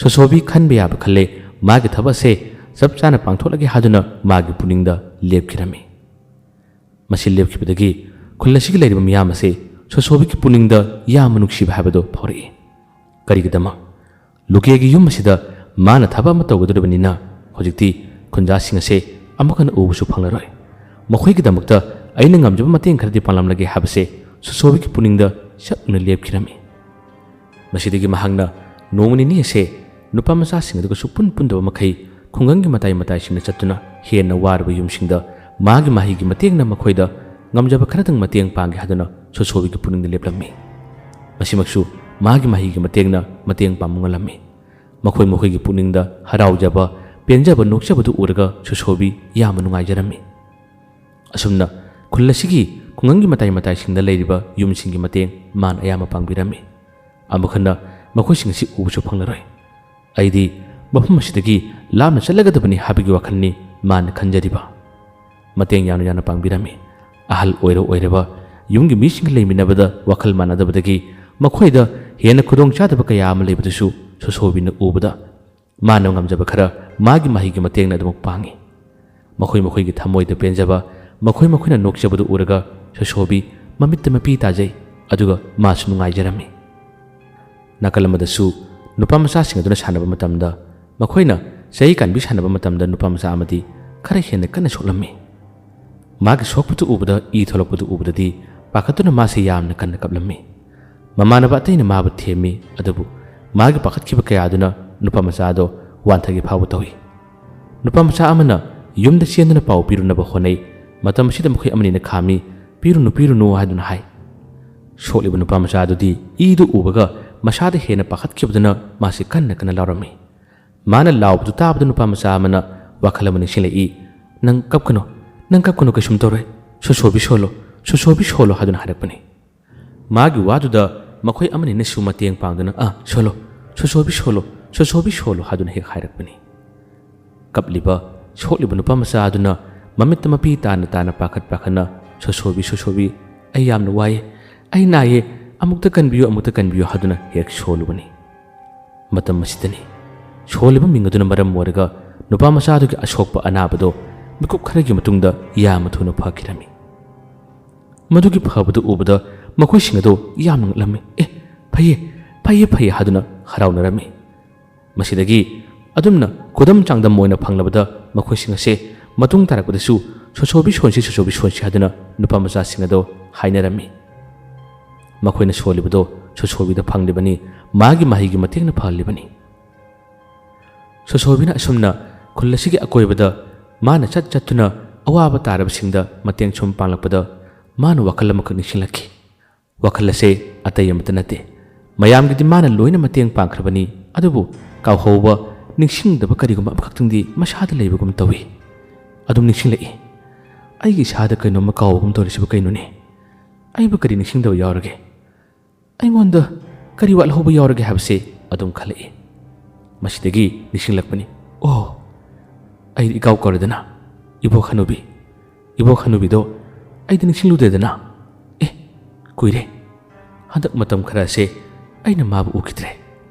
ꯁꯣꯁꯣꯕꯤ ꯈꯟꯕ ꯌꯥꯕ ꯈꯜꯂꯦ, ꯃꯥꯒꯤ ꯊꯕꯛ ꯑꯁꯦ ꯆꯞ ꯆꯥꯅ ꯄꯥꯡꯊꯣꯛꯂꯒꯦ ꯍꯥꯏꯗꯨꯅ ꯃꯥꯒꯤ ꯄꯨꯛꯅꯤꯡꯗ ꯂꯦꯞꯈꯤꯔꯝꯃꯤ꯫ ꯃꯁꯤ ꯂꯦꯞꯈꯤꯕꯗꯒꯤ ꯈꯨꯜ ꯑꯁꯤꯒꯤ ꯂꯩꯔꯤꯕ ꯃꯤꯌꯥꯝ ꯑꯁꯤ ꯁꯣꯁꯣꯕꯤꯒꯤ ꯄꯨꯛꯅꯤꯡꯗ ꯌꯥꯝꯅ ꯅꯨꯡꯁꯤꯕ ꯍꯥꯏꯕꯗꯨ ꯐꯥꯎꯔꯛꯏ꯫ ꯀꯔꯤꯒꯤꯗꯃꯛ? ꯂꯨꯀꯦꯒꯤ ꯌꯨꯝ ꯑꯁꯤꯗ ꯃꯥꯅ ꯊꯕꯛ ꯑꯃ ꯇꯧꯒꯗꯧꯔꯤꯕꯅꯤꯅ ꯍꯧꯖꯤꯛꯇꯤ ꯈꯨꯟꯖꯥꯁꯤꯡ ꯑꯁꯦ ꯑꯃꯨꯛ ꯍꯟꯅ ꯎꯕꯁꯨ ꯐꯪꯂꯔꯣꯏ꯫ ꯃꯈꯣꯏꯒꯤꯗꯃꯛꯇ ꯑꯩꯅ ꯉꯝꯖꯕ ꯃꯇꯦꯡ ꯈꯔꯗꯤ ꯄꯥꯡꯂꯝꯂꯒꯦ ꯍꯥꯏꯕꯁꯦ ꯁꯣꯁꯣꯕꯤꯒꯤ ꯄꯨꯛꯅꯤꯡꯗ ꯆꯞꯅ ꯂꯦꯞꯈꯤꯔꯝꯃꯤ꯫ ꯃꯁꯤꯗꯒꯤ ꯃꯍꯥꯛꯅ ꯅꯣꯡꯃ ꯅꯤꯅꯤ ꯑꯁꯦ ꯅꯨꯄꯥ ꯃꯆꯥꯁꯤꯡ ꯑꯗꯨꯒ ꯁꯨꯛꯄꯨꯟ ꯄꯨꯟꯗꯕ ꯃꯈꯩ ꯈꯨꯡꯒꯪꯒꯤ ꯃꯇꯥꯏ ꯃꯇꯥꯏꯁꯤꯡꯗ ꯆꯠꯇꯨꯅ ꯍꯦꯟꯅ ꯋꯥꯔꯕ ꯌꯨꯝꯁꯤꯡꯗ ꯃꯥꯒꯤ ꯃꯍꯩꯒꯤ ꯃꯇꯦꯡꯅ ꯃꯈꯣꯏꯗ ꯉꯝꯖꯕ ꯈꯔꯗꯪ ꯃꯇꯦꯡ ꯄꯥꯡꯒꯦ ꯍꯥꯏꯗꯨꯅ ꯁꯣꯁꯣꯕꯤꯒꯤ ꯄꯨꯛꯅꯤꯡꯗ ꯂꯦꯞꯂꯝꯃꯤ꯫ ꯃꯁꯤꯃꯛꯁꯨ ꯃꯥꯒꯤ ꯃꯍꯩꯒꯤ ꯃꯇꯦꯡꯅ ꯃꯇꯦꯡ ꯄꯥꯡꯕ ꯉꯝꯂꯝꯃꯤ꯫ ꯃꯈꯣꯏ ꯃꯈꯣꯏꯒꯤ ꯄꯨꯛꯅꯤꯡꯗ ꯍꯔꯥꯎꯖꯕ, ꯄꯦꯟꯖꯕ, ꯅꯣꯛꯆꯕꯗꯨ ꯎꯔꯒ ꯁꯣꯁꯣꯕꯤ ꯌꯥꯝꯅ ꯅꯨꯡꯉꯥꯏꯖꯔꯝꯃꯤ꯫ ꯑꯁꯨꯝꯅ ꯈꯨꯜ ꯑꯁꯤꯒꯤ ꯈꯨꯡꯒꯪꯒꯤ ꯃꯇꯥꯏ ꯃꯇꯥꯏꯁꯤꯡꯗ ꯂꯩꯔꯤꯕ ꯌꯨꯝꯁꯤꯡꯒꯤ ꯃꯇꯦꯡ ꯃꯥꯅ ꯑꯌꯥꯝꯕ ꯄꯥꯡꯕꯤꯔꯝꯃꯤ꯫ ꯑꯃꯨꯛ ꯍꯟꯅ ꯃꯈꯣꯏꯁꯤꯡ ꯑꯁꯤ ꯎꯕꯁꯨ ꯐꯪꯂꯔꯣꯏ꯫ ꯑꯩꯗꯤ ꯃꯐꯝ ꯑꯁꯤꯗꯒꯤ ꯂꯥꯞꯅ ꯆꯠꯂꯒꯗꯕꯅꯤ ꯍꯥꯏꯕꯒꯤ ꯋꯥꯈꯜꯅꯤ ꯃꯥꯅ ꯈꯟꯖꯔꯤꯕ꯫ ꯃꯇꯦꯡ ꯌꯥꯝꯅ ꯌꯥꯝꯅ ꯄꯥꯡꯕꯤꯔꯝꯃꯤ꯫ ꯑꯍꯜ ꯑꯣꯏꯔ ꯑꯣꯏꯔꯕ ꯌꯨꯝꯒꯤ ꯃꯤꯁꯤꯡꯒ ꯂꯩꯃꯤꯟꯅꯕꯗ ꯋꯥꯈꯜ ꯃꯥꯟꯅꯗꯕꯗꯒꯤ ꯃꯈꯣꯏꯗ ꯍꯦꯟꯅ ꯈꯨꯗꯣꯡꯆꯥꯗꯕ ꯀꯌꯥ ꯑꯃ ꯂꯩꯕꯗꯨꯁꯨ ꯁꯣꯁꯣꯕꯤꯅ ꯎꯕꯗ ꯃꯥꯅ ꯉꯝꯖꯕ ꯈꯔ ꯃꯥꯒꯤ ꯃꯍꯩꯒꯤ ꯃꯇꯦꯡꯅ ꯑꯗꯨꯃꯛ ꯄꯥꯡꯉꯤ꯫ ꯃꯈꯣꯏ ꯃꯈꯣꯏꯒꯤ ꯊꯃꯣꯏꯗ ꯄꯦꯟꯖꯕ, ꯃꯈꯣꯏ ꯃꯈꯣꯏꯅ ꯅꯣꯛꯆꯕꯗꯨ ꯎꯔꯒ ꯁꯣꯁꯣꯕꯤ ꯃꯃꯤꯠꯇ ꯃꯄꯤ ꯇꯥꯖꯩ, ꯑꯗꯨꯒ ꯃꯥꯁꯨ ꯅꯨꯡꯉꯥꯏꯖꯔꯝꯃꯤ꯫ ꯅꯥꯀꯜ ꯑꯃꯗꯁꯨ ꯅꯨꯄꯥ ꯃꯆꯥꯁꯤꯡ ꯑꯗꯨꯅ ꯁꯥꯟꯅꯕ ꯃꯇꯝꯗ, ꯃꯈꯣꯏꯅ ꯆꯍꯤ ꯀꯥꯟꯕꯤ ꯁꯥꯟꯅꯕ ꯃꯇꯝꯗ ꯅꯨꯄꯥ ꯃꯆꯥ ꯑꯃꯗꯤ ꯈꯔ ꯍꯦꯟꯅ ꯀꯟꯅ ꯁꯣꯛꯂꯝꯃꯤ꯫ ꯃꯥꯒꯤ ꯁꯣꯛꯄꯗꯨ ꯎꯕꯗ, ꯏ ꯊꯣꯛꯂꯛꯄꯗꯨ ꯎꯕꯗꯗꯤ ꯄꯥꯈꯠꯇꯨꯅ ꯃꯥꯁꯤ ꯌꯥꯝꯅ ꯀꯟꯅ ꯀꯞꯂꯝꯃꯤ꯫ ꯃꯃꯥꯟꯅꯕ ꯑꯇꯩꯅ ꯃꯥꯕꯨ ꯊꯦꯝꯃꯤ, ꯑꯗꯨꯕꯨ ꯃꯥꯒꯤ ꯄꯥꯈꯠꯈꯤꯕ ꯀꯌꯥ ꯑꯗꯨꯅ ꯅꯨꯄꯥ ꯃꯆꯥ ꯑꯗꯣ ꯋꯥꯟꯊꯒꯦ ꯐꯥꯎꯕ ꯇꯧꯏ꯫ ꯅꯨꯄꯥ ꯃꯆꯥ ꯑꯃꯅ ꯌꯨꯝꯗ ꯆꯦꯟꯗꯨꯅ ꯄꯥꯎ ꯄꯤꯔꯨꯅꯕ ꯍꯣꯠꯅꯩ꯫ ꯃꯇꯝ ꯑꯁꯤꯗ ꯃꯈꯣꯏ ꯑꯃꯅꯤꯅ ꯈꯥꯝꯃꯤ, "ꯄꯤꯔꯨꯅꯨ, ꯄꯤꯔꯨꯅꯨ" ꯍꯥꯏꯗꯨꯅ ꯍꯥꯏ꯫ ꯁꯣꯛꯂꯤꯕ ꯅꯨꯄꯥ ꯃꯆꯥ ꯑꯗꯨꯗꯤ ꯏꯗꯨ ꯎꯕꯒ ꯃꯁꯥꯗ ꯍꯦꯟꯅ ꯄꯥꯈꯠꯈꯤꯕꯗꯨꯅ ꯃꯥꯁꯤ ꯀꯟꯅ ꯀꯟꯅ ꯂꯥꯎꯔꯝꯃꯤ꯫ ꯃꯥꯅ ꯂꯥꯎꯕꯗꯨ ꯇꯥꯕꯗ ꯅꯨꯄꯥ ꯃꯆꯥ ꯑꯃꯅ ꯋꯥꯈꯜ ꯑꯃ ꯅꯤꯡꯁꯤꯡꯂꯛꯏ꯫ "ꯅꯪ ꯀꯞꯀꯅꯨ, ꯅꯪ ꯀꯞꯀꯅꯨ, ꯀꯩꯁꯨꯝ ꯇꯧꯔꯣꯏ꯫ ꯁꯣꯁꯣꯕꯤ ꯁꯣꯜꯂꯣ, ꯁꯣꯁꯣꯕꯤ ꯁꯣꯜꯂꯣ" ꯍꯥꯏꯗꯨꯅ ꯍꯥꯏꯔꯛꯄꯅꯤ꯫ ꯃꯥꯒꯤ ꯋꯥꯗꯨꯗ ꯃꯈꯣꯏ ꯑꯃꯅꯤꯅꯁꯨ ꯃꯇꯦꯡ ꯄꯥꯡꯗꯨꯅ, "ꯑꯥ, ꯁꯣꯜꯂꯣ, ꯁꯣꯁꯣꯕꯤ ꯁꯣꯜꯂꯣ, ꯁꯣꯁꯣꯕꯤ ꯁꯣꯜꯂꯣ" ꯍꯥꯏꯗꯨꯅ ꯍꯦꯛ ꯍꯥꯏꯔꯛꯄꯅꯤ꯫ ꯀꯞꯂꯤꯕ, ꯁꯣꯛꯂꯤꯕ ꯅꯨꯄꯥ ꯃꯆꯥ ꯑꯗꯨꯅ ꯃꯃꯤꯠꯇ ꯃꯄꯤ ꯇꯥꯅ ꯇꯥꯅ ꯄꯥꯈꯠ ꯄꯥꯈꯠꯅ, "ꯁꯣꯁꯣꯕꯤ, ꯁꯣꯁꯣꯕꯤ, ꯑꯩ ꯌꯥꯝꯅ ꯋꯥꯏꯌꯦ, ꯑꯩ ꯅꯥꯏꯌꯦ, ꯑꯃꯨꯛꯇ ꯀꯟꯕꯤꯌꯨ, ꯑꯃꯨꯛꯇ ꯀꯟꯕꯤꯌꯨ" ꯍꯥꯏꯗꯨꯅ ꯍꯦꯛ ꯁꯣꯜꯂꯨꯕꯅꯤ꯫ ꯃꯇꯝ ꯑꯁꯤꯗꯅꯤ ꯁꯣꯜꯂꯤꯕ ꯃꯤꯡ ꯑꯗꯨꯅ ꯃꯔꯝ ꯑꯣꯏꯔꯒ ꯅꯨꯄꯥ ꯃꯆꯥ ꯑꯗꯨꯒꯤ ꯑꯁꯣꯛꯄ ꯑꯅꯥꯕꯗꯣ ꯃꯤꯀꯨꯞ ꯈꯔꯒꯤ ꯃꯇꯨꯡꯗ ꯌꯥꯝꯅ ꯊꯨꯅ ꯐꯈꯤꯔꯝꯃꯤ꯫ ꯃꯗꯨꯒꯤ ꯐꯕꯗꯨ ꯎꯕꯗ ꯃꯈꯣꯏꯁꯤꯡ ꯑꯗꯨ ꯌꯥꯝꯅ ꯉꯛꯂꯝꯃꯤ꯫ "ꯑꯦ, ꯐꯩꯌꯦ, ꯐꯩꯌꯦ, ꯐꯩꯌꯦ" ꯍꯥꯏꯗꯨꯅ ꯍꯔꯥꯎꯅꯔꯝꯃꯤ꯫ ꯃꯁꯤꯗꯒꯤ ꯑꯗꯨꯝꯅ ꯈꯨꯗꯝ ꯆꯥꯡꯗꯝ ꯑꯣꯏꯅ ꯐꯪꯂꯕꯗ ꯃꯈꯣꯏꯁꯤꯡ ꯑꯁꯦ ꯃꯇꯨꯡ ꯇꯥꯔꯛꯄꯗꯁꯨ "ꯁꯣꯁꯣꯕꯤ ꯁꯣꯟꯁꯤ, ꯁꯣꯁꯣꯕꯤ ꯁꯣꯟꯁꯤ" ꯍꯥꯏꯗꯨꯅ ꯅꯨꯄꯥ ꯃꯆꯥꯁꯤꯡ ꯑꯗꯣ ꯍꯥꯏꯅꯔꯝꯃꯤ꯫ ꯃꯈꯣꯏꯅ ꯁꯣꯜꯂꯤꯕꯗꯣ ꯁꯣꯁꯣꯕꯤꯗ ꯐꯪꯂꯤꯕꯅꯤ, ꯃꯥꯒꯤ ꯃꯍꯩꯒꯤ ꯃꯇꯦꯡꯅ ꯐꯍꯜꯂꯤꯕꯅꯤ꯫ ꯁꯣꯁꯣꯕꯤꯅ ꯑꯁꯨꯝꯅ ꯈꯨꯜ ꯑꯁꯤꯒꯤ ꯑꯀꯣꯏꯕꯗ ꯃꯥꯅ ꯆꯠ ꯆꯠꯇꯨꯅ ꯑꯋꯥꯕ ꯇꯥꯔꯕꯁꯤꯡꯗ ꯃꯇꯦꯡ ꯁꯨꯝ ꯄꯥꯡꯂꯛꯄꯗ ꯃꯥꯅ ꯋꯥꯈꯜ ꯑꯃꯈꯛ ꯅꯤꯡꯁꯤꯡꯂꯛꯈꯤ꯫ ꯋꯥꯈꯜ ꯑꯁꯦ ꯑꯇꯩ ꯑꯃꯠꯇ ꯅꯠꯇꯦ, ꯃꯌꯥꯝꯒꯤꯗꯤ ꯃꯥꯅ ꯂꯣꯏꯅ ꯃꯇꯦꯡ ꯄꯥꯡꯈ꯭ꯔꯕꯅꯤ, ꯑꯗꯨꯕꯨ ꯀꯥꯎꯍꯧꯕ, ꯅꯤꯡꯁꯤꯡꯗꯕ ꯀꯔꯤꯒꯨꯝꯕ ꯑꯃꯈꯛꯇꯪꯗꯤ ꯃꯁꯥꯗ ꯂꯩꯕꯒꯨꯝ ꯇꯧꯏ꯫ ꯑꯗꯨꯝ ꯅꯤꯡꯁꯤꯡꯂꯛꯏ꯫ ꯑꯩꯒꯤ ꯏꯁꯥꯗ ꯀꯩꯅꯣꯝꯃ ꯀꯥꯎꯕꯒꯨꯝ ꯇꯧꯔꯤꯁꯤꯕꯨ ꯀꯩꯅꯣꯅꯦ? ꯑꯩꯕꯨ ꯀꯔꯤ ꯅꯤꯡꯁꯤꯡꯗꯕ ꯌꯥꯎꯔꯒꯦ? ꯑꯩꯉꯣꯟꯗ ꯀꯔꯤ ꯋꯥꯠꯍꯧꯕ ꯌꯥꯎꯔꯒꯦ ꯍꯥꯏꯕꯁꯦ ꯑꯗꯨꯝ ꯈꯜꯂꯛꯏ꯫ ꯃꯁꯤꯗꯒꯤ ꯅꯤꯡꯁꯤꯡꯂꯛꯄꯅꯤ, ꯑꯣ, ꯑꯩꯗꯤ ꯏꯀꯥꯎ ꯀꯥꯎꯔꯦꯗꯅ, ꯏꯕꯣꯛ ꯍꯅꯨꯕꯤ, ꯏꯕꯣꯛ ꯍꯅꯨꯕꯤꯗꯣ ꯑꯩꯗꯤ ꯅꯤꯡꯁꯤꯡꯂꯨꯗꯦꯗꯅ꯫ ꯑꯦ, ꯀꯨꯏꯔꯦ꯫ ꯍꯟꯗꯛ ꯃꯇꯝ ꯈꯔꯁꯦ ꯑꯩꯅ ꯃꯥꯕꯨ ꯎꯈꯤꯗ꯭ꯔꯦ꯫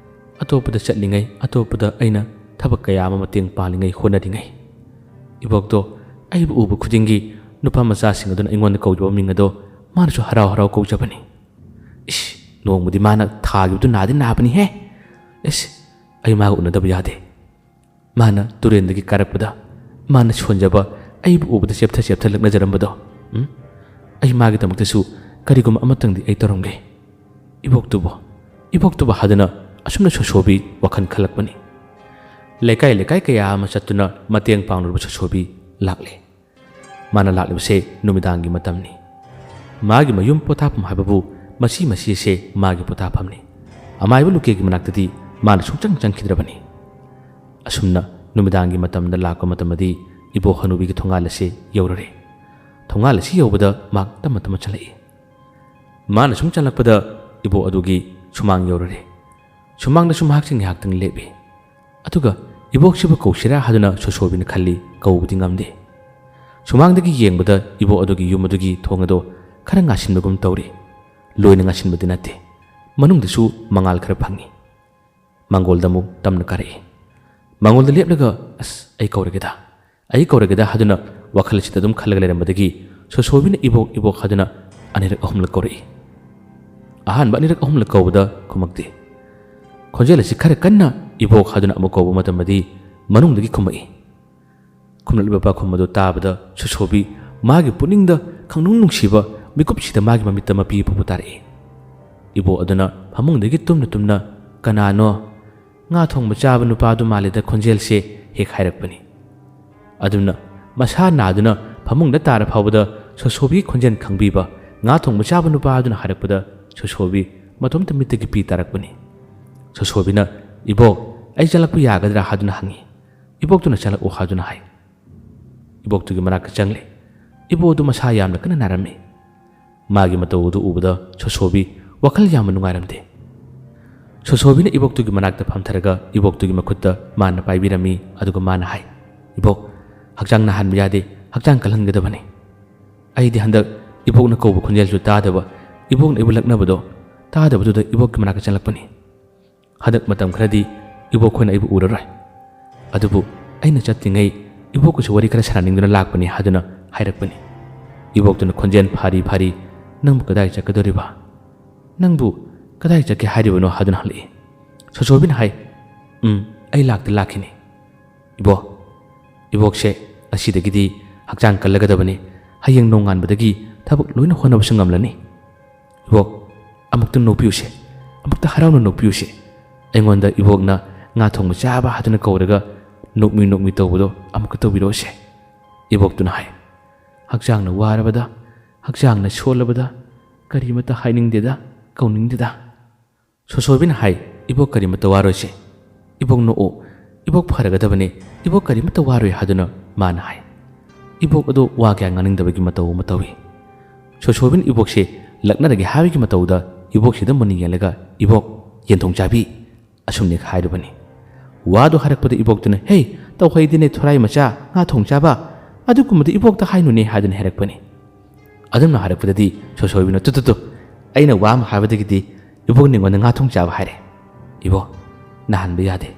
ꯑꯇꯣꯞꯄꯗ ꯆꯠꯂꯤꯉꯩ, ꯑꯇꯣꯞꯄꯗ ꯑꯩꯅ ꯊꯕꯛ ꯀꯌꯥ ꯑꯃ ꯃꯇꯦꯡ ꯄꯥꯡꯂꯤꯉꯩ, ꯍꯣꯠꯅꯔꯤꯉꯩ, ꯏꯕꯣꯛꯇꯣ ꯑꯩꯕꯨ ꯎꯕ ꯈꯨꯗꯤꯡꯒꯤ ꯅꯨꯄꯥ ꯃꯆꯥꯁꯤꯡ ꯑꯗꯨꯅ ꯑꯩꯉꯣꯟꯗ ꯀꯧꯖꯕ ꯃꯤꯡ ꯑꯗꯣ ꯃꯥꯅꯁꯨ ꯍꯔꯥꯎ ꯍꯔꯥꯎ ꯀꯧꯖꯕꯅꯤ꯫ ꯏꯁ, ꯅꯣꯡꯃꯗꯤ ꯃꯥꯅ ꯊꯥꯈꯤꯕꯗꯨ ꯅꯥꯗꯤ ꯅꯥꯕꯅꯤꯍꯦ꯫ ꯏꯁ, ꯑꯩ ꯃꯥꯒ ꯎꯅꯗꯕ ꯌꯥꯗꯦ꯫ ꯃꯥꯅ ꯇꯨꯔꯦꯟꯗꯒꯤ ꯀꯥꯔꯛꯄꯗ ꯃꯥꯅ ꯁꯣꯟꯖꯕ ꯑꯩꯕꯨ ꯎꯕꯗ ꯆꯦꯞꯊ ꯆꯦꯞꯊ ꯂꯛꯅꯖꯔꯝꯕꯗꯣ, ꯎꯝ? ꯑꯩ ꯃꯥꯒꯤꯗꯃꯛꯇꯁꯨ ꯀꯔꯤꯒꯨꯝꯕ ꯑꯃꯇꯪꯗꯤ ꯑꯩ ꯇꯧꯔꯝꯒꯦ꯫ ꯏꯕꯣꯛꯇꯨꯕꯨ, ꯏꯕꯣꯛꯇꯨꯕꯨ ꯍꯥꯏꯗꯨꯅ ꯑꯁꯨꯝꯅ ꯁꯣꯁꯣꯕꯤ ꯋꯥꯈꯜ ꯈꯜꯂꯛꯄꯅꯤ꯫ ꯂꯩꯀꯥꯏ ꯂꯩꯀꯥꯏ ꯀꯌꯥ ꯑꯃ ꯆꯠꯇꯨꯅ ꯃꯇꯦꯡ ꯄꯥꯡꯂꯨꯔꯕ ꯁꯣꯁꯣꯕꯤ ꯂꯥꯛꯂꯦ꯫ ꯃꯥꯅ ꯂꯥꯛꯂꯤꯕꯁꯦ ꯅꯨꯃꯤꯗꯥꯡꯒꯤ ꯃꯇꯝꯅꯤ꯫ ꯃꯥꯒꯤ ꯃꯌꯨꯝ ꯄꯣꯊꯥꯐꯝ ꯍꯥꯏꯕꯕꯨ ꯃꯁꯤ ꯃꯁꯤꯁꯦ ꯃꯥꯒꯤ ꯄꯣꯊꯥꯐꯝꯅꯤ꯫ ꯑꯃꯥꯏꯕ ꯂꯨꯀꯦꯒꯤ ꯃꯅꯥꯛꯇꯗꯤ ꯃꯥꯅ ꯁꯨꯡꯆꯪ ꯆꯪꯈꯤꯗ꯭ꯔꯕꯅꯤ꯫ ꯑꯁꯨꯝꯅ ꯅꯨꯃꯤꯗꯥꯡꯒꯤ ꯃꯇꯝꯗ ꯂꯥꯛꯄ ꯃꯇꯝꯗꯗꯤ ꯏꯕꯣꯛ ꯍꯅꯨꯕꯤꯒꯤ ꯊꯣꯡꯒꯥꯜ ꯑꯁꯤ ꯌꯧꯔꯨꯔꯦ꯫ ꯊꯣꯡꯒꯥꯜ ꯑꯁꯤ ꯌꯧꯕꯗ ꯃꯍꯥꯛ ꯇꯞꯅ ꯇꯞꯅ ꯆꯠꯂꯛꯏ꯫ ꯃꯥꯅ ꯁꯨꯝ ꯆꯠꯂꯛꯄꯗ ꯏꯕꯣꯛ ꯑꯗꯨꯒꯤ ꯁꯨꯃꯥꯡ ꯌꯧꯔꯨꯔꯦ꯫ ꯁꯨꯃꯥꯡꯗꯁꯨ ꯃꯍꯥꯛꯁꯤ ꯉꯥꯏꯍꯥꯛꯇꯪ ꯂꯦꯞꯄꯤ꯫ ꯑꯗꯨꯒ ꯏꯕꯣꯛꯁꯤꯕꯨ ꯀꯧꯁꯤꯔꯥ ꯍꯥꯏꯗꯨꯅ ꯁꯣꯁꯣꯕꯤꯅ ꯈꯜꯂꯤ, ꯀꯧꯕꯗꯤ ꯉꯝꯗꯦ꯫ ꯁꯨꯃꯥꯡꯗꯒꯤ ꯌꯦꯡꯕꯗ ꯏꯕꯣꯛ ꯑꯗꯨꯒꯤ ꯌꯨꯝ ꯑꯗꯨꯒꯤ ꯊꯣꯡ ꯑꯗꯣ ꯈꯔ ꯉꯥꯁꯤꯟꯕꯒꯨꯝ ꯇꯧꯔꯤ꯫ ꯂꯣꯏꯅ ꯉꯥꯁꯤꯟꯕꯗꯤ ꯅꯠꯇꯦ, ꯃꯅꯨꯡꯗꯁꯨ ꯃꯉꯥꯜ ꯈꯔ ꯐꯪꯉꯤ꯫ ꯃꯥꯡꯒꯣꯜꯗ ꯑꯃꯨꯛ ꯇꯞꯅ ꯀꯥꯔꯛꯏ꯫ ꯃꯥꯡꯒꯣꯜꯗ ꯂꯦꯞꯂꯒ, "ꯑꯁ, ꯑꯩ ꯀꯧꯔꯒꯦꯗ, ꯑꯩ ꯀꯧꯔꯒꯦꯗ" ꯍꯥꯏꯗꯨꯅ ꯋꯥꯈꯜ ꯑꯁꯤꯗ ꯑꯗꯨꯝ ꯈꯜꯂꯒ ꯂꯩꯔꯝꯕꯗꯒꯤ ꯁꯣꯁꯣꯕꯤꯅ "ꯏꯕꯣꯛ, ꯏꯕꯣꯛ" ꯍꯥꯏꯗꯨꯅ ꯑꯅꯤꯔꯛ ꯑꯍꯨꯝꯂꯛ ꯀꯧꯔꯛꯏ꯫ ꯑꯍꯥꯟꯕ ꯑꯅꯤꯔꯛ ꯑꯍꯨꯝꯂꯛ ꯀꯧꯕꯗ ꯈꯨꯝꯃꯛꯇꯦ꯫ ꯈꯣꯟꯖꯦꯜ ꯑꯁꯤ ꯈꯔ ꯀꯟꯅ "ꯏꯕꯣꯛ" ꯍꯥꯏꯗꯨꯅ ꯑꯃꯨꯛ ꯀꯧꯕ ꯃꯇꯝꯗꯗꯤ ꯃꯅꯨꯡꯗꯒꯤ ꯈꯨꯝꯃꯛꯏ꯫ ꯈꯨꯝꯂꯛꯂꯤꯕ ꯄꯥꯈꯨꯝ ꯑꯗꯨ ꯇꯥꯕꯗ ꯁꯣꯁꯣꯕꯤ ꯃꯥꯒꯤ ꯄꯨꯛꯅꯤꯡꯗ ꯈꯪꯅꯨꯡ ꯅꯨꯡꯁꯤꯕ ꯃꯤꯀꯨꯞꯁꯤꯗ ꯃꯥꯒꯤ ꯃꯃꯤꯠꯇ ꯃꯄꯤ ꯄꯨꯕ ꯇꯥꯔꯛꯏ꯫ ꯏꯕꯣꯛ ꯑꯗꯨꯅ ꯐꯃꯨꯡꯗꯒꯤ ꯇꯨꯝꯅ ꯇꯨꯝꯅ, "ꯀꯅꯥꯅꯣ? ꯉꯥ ꯊꯣꯡꯕ ꯆꯥꯕ ꯅꯨꯄꯥꯗꯨ ꯃꯥꯜꯂꯤꯗ ꯈꯣꯟꯖꯦꯜꯁꯦ" ꯍꯦꯛ ꯍꯥꯏꯔꯛꯄꯅꯤ꯫ ꯑꯗꯨꯝꯅ ꯃꯁꯥ ꯅꯥꯗꯨꯅ ꯐꯃꯨꯡꯗ ꯇꯥꯔ ꯐꯥꯎꯕꯗ ꯁꯣꯁꯣꯕꯤꯒꯤ ꯈꯣꯟꯖꯦꯜ ꯈꯪꯕꯤꯕ ꯉꯥ ꯊꯣꯡꯕ ꯆꯥꯕ ꯅꯨꯄꯥ ꯑꯗꯨꯅ ꯍꯥꯏꯔꯛꯄꯗ ꯁꯣꯁꯣꯕꯤ ꯃꯇꯣꯝꯇ ꯃꯤꯠꯇꯒꯤ ꯄꯤ ꯇꯥꯔꯛꯄꯅꯤ꯫ ꯁꯣꯁꯣꯕꯤꯅ, "ꯏꯕꯣꯛ, ꯑꯩ ꯆꯠꯂꯛꯄ ꯌꯥꯒꯗ꯭ꯔꯥ?" ꯍꯥꯏꯗꯨꯅ ꯍꯪꯉꯤ꯫ ꯏꯕꯣꯛꯇꯨꯅ, "ꯆꯠꯂꯛꯑꯣ" ꯍꯥꯏꯗꯨꯅ ꯍꯥꯏ꯫ ꯏꯕꯣꯛꯇꯨꯒꯤ ꯃꯅꯥꯛꯇ ꯆꯪꯂꯦ꯫ ꯏꯕꯣꯛ ꯑꯗꯨ ꯃꯁꯥ ꯌꯥꯝꯅ ꯀꯟꯅ ꯅꯥꯔꯝꯃꯤ꯫ ꯃꯥꯒꯤ ꯃꯇꯧ ꯑꯗꯨ ꯎꯕꯗ ꯁꯣꯁꯣꯕꯤ ꯋꯥꯈꯜ ꯌꯥꯝꯅ ꯅꯨꯡꯉꯥꯏꯔꯝꯗꯦ꯫ ꯁꯣꯁꯣꯕꯤꯅ ꯏꯕꯣꯛꯇꯨꯒꯤ ꯃꯅꯥꯛꯇ ꯐꯝꯊꯔꯒ ꯏꯕꯣꯛꯇꯨꯒꯤ ꯃꯈꯨꯠꯇ ꯃꯥꯅ ꯄꯥꯏꯕꯤꯔꯝꯃꯤ, ꯑꯗꯨꯒ ꯃꯥꯅ ꯍꯥꯏ, "ꯏꯕꯣꯛ, ꯍꯛꯆꯥꯡ ꯅꯥꯍꯟꯕ ꯌꯥꯗꯦ, ꯍꯛꯆꯥꯡ ꯀꯜꯍꯟꯒꯗꯕꯅꯤ"꯫ ꯑꯩꯗꯤ ꯍꯟꯗꯛ ꯏꯕꯣꯛꯅ ꯀꯧꯕ ꯈꯣꯟꯖꯦꯜꯁꯨ ꯇꯥꯗꯕ, ꯏꯕꯣꯛꯅ ꯑꯩꯕꯨ ꯂꯛꯅꯕꯗꯣ ꯇꯥꯗꯕꯗꯨꯗ ꯏꯕꯣꯛꯀꯤ ꯃꯅꯥꯛꯇ ꯆꯪꯂꯛꯄꯅꯤ꯫ "ꯍꯟꯗꯛ ꯃꯇꯝ ꯈꯔꯗꯤ ꯏꯕꯣꯛꯈꯣꯏꯅ ꯑꯩꯕꯨ ꯎꯔꯔꯣꯏ꯫ ꯑꯗꯨꯕꯨ ꯑꯩꯅ ꯆꯠꯇ꯭ꯔꯤꯉꯩ ꯏꯕꯣꯛꯀꯁꯨ ꯋꯥꯔꯤ ꯈꯔ ꯁꯥꯟꯅꯅꯤꯡꯗꯨꯅ ꯂꯥꯛꯄꯅꯤ" ꯍꯥꯏꯗꯨꯅ ꯍꯥꯏꯔꯛꯄꯅꯤ꯫ ꯏꯕꯣꯛꯇꯨꯅ ꯈꯣꯟꯖꯦꯜ ꯐꯥꯔꯤ ꯐꯥꯔꯤ, "ꯅꯪꯕꯨ ꯀꯗꯥꯏ ꯆꯠꯀꯗꯧꯔꯤꯕ? ꯅꯪꯕꯨ ꯀꯗꯥꯏ ꯆꯠꯀꯦ ꯍꯥꯏꯔꯤꯕꯅꯣ?" ꯍꯥꯏꯗꯨꯅ ꯍꯜꯂꯛꯏ꯫ ꯁꯣꯁꯣꯕꯤꯅ ꯍꯥꯏ, "ꯎꯝ, ꯑꯩ ꯂꯥꯛꯇꯤ ꯂꯥꯛꯈꯤꯅꯤ꯫ ꯏꯕꯣ, ꯏꯕꯣꯛꯁꯦ ꯉꯁꯤꯗꯒꯤꯗꯤ ꯍꯛꯆꯥꯡ ꯀꯜꯂꯒꯗꯕꯅꯤ꯫ ꯍꯌꯦꯡ ꯅꯣꯡꯉꯥꯟꯕꯗꯒꯤ ꯊꯕꯛ ꯂꯣꯏꯅ ꯍꯣꯠꯅꯕꯁꯨ ꯉꯝꯂꯅꯤ꯫ ꯏꯕꯣꯛ, ꯑꯃꯨꯛꯇ ꯅꯣꯛꯄꯤꯌꯨꯁꯦ, ꯑꯃꯨꯛꯇ ꯍꯔꯥꯎꯅ ꯅꯣꯛꯄꯤꯌꯨꯁꯦ꯫ ꯑꯩꯉꯣꯟꯗ ꯏꯕꯣꯛꯅ ꯉꯥ ꯊꯣꯡꯕ ꯆꯥꯕ ꯍꯥꯏꯗꯨꯅ ꯀꯧꯔꯒ ꯅꯣꯛꯃꯤ ꯅꯣꯛꯃꯤ ꯇꯧꯕꯗꯣ ꯑꯃꯨꯛꯀ ꯇꯧꯕꯤꯔꯛꯎꯁꯦ"꯫ ꯏꯕꯣꯛꯇꯨꯅ ꯍꯥꯏ, "ꯍꯛꯆꯥꯡꯅ ꯋꯥꯔꯕꯗ, ꯍꯛꯆꯥꯡꯅ ꯁꯣꯜꯂꯕꯗ ꯀꯔꯤꯃꯠꯇ ꯍꯥꯏꯅꯤꯡꯗꯦꯗ, ꯀꯧꯅꯤꯡꯗꯦꯗ"꯫ ꯁꯣꯁꯣꯕꯤꯅ ꯍꯥꯏ, "ꯏꯕꯣꯛ ꯀꯔꯤꯃꯠꯇ ꯋꯥꯔꯣꯏꯁꯦ꯫ ꯏꯕꯣꯛ ꯅꯣꯛꯑꯣ꯫ ꯏꯕꯣꯛ ꯐꯔꯒꯗꯕꯅꯦ꯫ ꯏꯕꯣꯛ ꯀꯔꯤꯃꯠꯇ ꯋꯥꯔꯣꯏ" ꯍꯥꯏꯗꯨꯅ ꯃꯥꯅ ꯍꯥꯏ꯫ ꯏꯕꯣꯛ ꯑꯗꯣ ꯋꯥ ꯀꯌꯥ ꯉꯥꯡꯅꯤꯡꯗꯕꯒꯤ ꯃꯇꯧ ꯑꯃ ꯇꯧꯏ꯫ ꯁꯣꯁꯣꯕꯤꯅ ꯏꯕꯣꯛꯁꯦ ꯂꯛꯅꯔꯒꯦ ꯍꯥꯏꯕꯒꯤ ꯃꯇꯧꯗ ꯏꯕꯣꯛꯁꯤꯗ ꯃꯨꯟꯅ ꯌꯦꯡꯂꯒ, "ꯏꯕꯣꯛ, ꯌꯦꯟꯊꯣꯡ ꯆꯥꯕꯤ"꯫ ꯑꯁꯨꯝꯅ ꯍꯥꯏꯔꯨꯕꯅꯤ꯫ ꯋꯥꯗꯨ ꯍꯥꯏꯔꯛꯄꯗ ꯏꯕꯣꯛꯇꯨꯅ, "ꯍꯦ, ꯇꯧꯍꯩꯗꯦꯅꯦ ꯊꯣꯔꯥꯏ ꯃꯆꯥ, ꯉꯥ ꯊꯣꯡ ꯆꯥꯕ, ꯑꯗꯨꯒꯨꯝꯕꯗꯨ ꯏꯕꯣꯛꯇ ꯍꯥꯏꯅꯨꯅꯦ" ꯍꯥꯏꯗꯨꯅ ꯍꯥꯏꯔꯛꯄꯅꯤ꯫ ꯑꯗꯨꯝꯅ ꯍꯥꯏꯔꯛꯄꯗꯗꯤ ꯁꯣꯁꯣꯏꯕꯤꯅ, "ꯇꯨ, ꯇꯨ, ꯇꯨ, ꯑꯩꯅ ꯋꯥ ꯑꯃ ꯍꯥꯏꯕꯗꯒꯤꯗꯤ ꯏꯕꯣꯛꯅ ꯑꯩꯉꯣꯟꯗ ꯉꯥ ꯊꯣꯡ ꯆꯥꯕ ꯍꯥꯏꯔꯦ꯫ ꯏꯕꯣꯛ, ꯅꯥꯍꯟꯕ ꯌꯥꯗꯦ꯫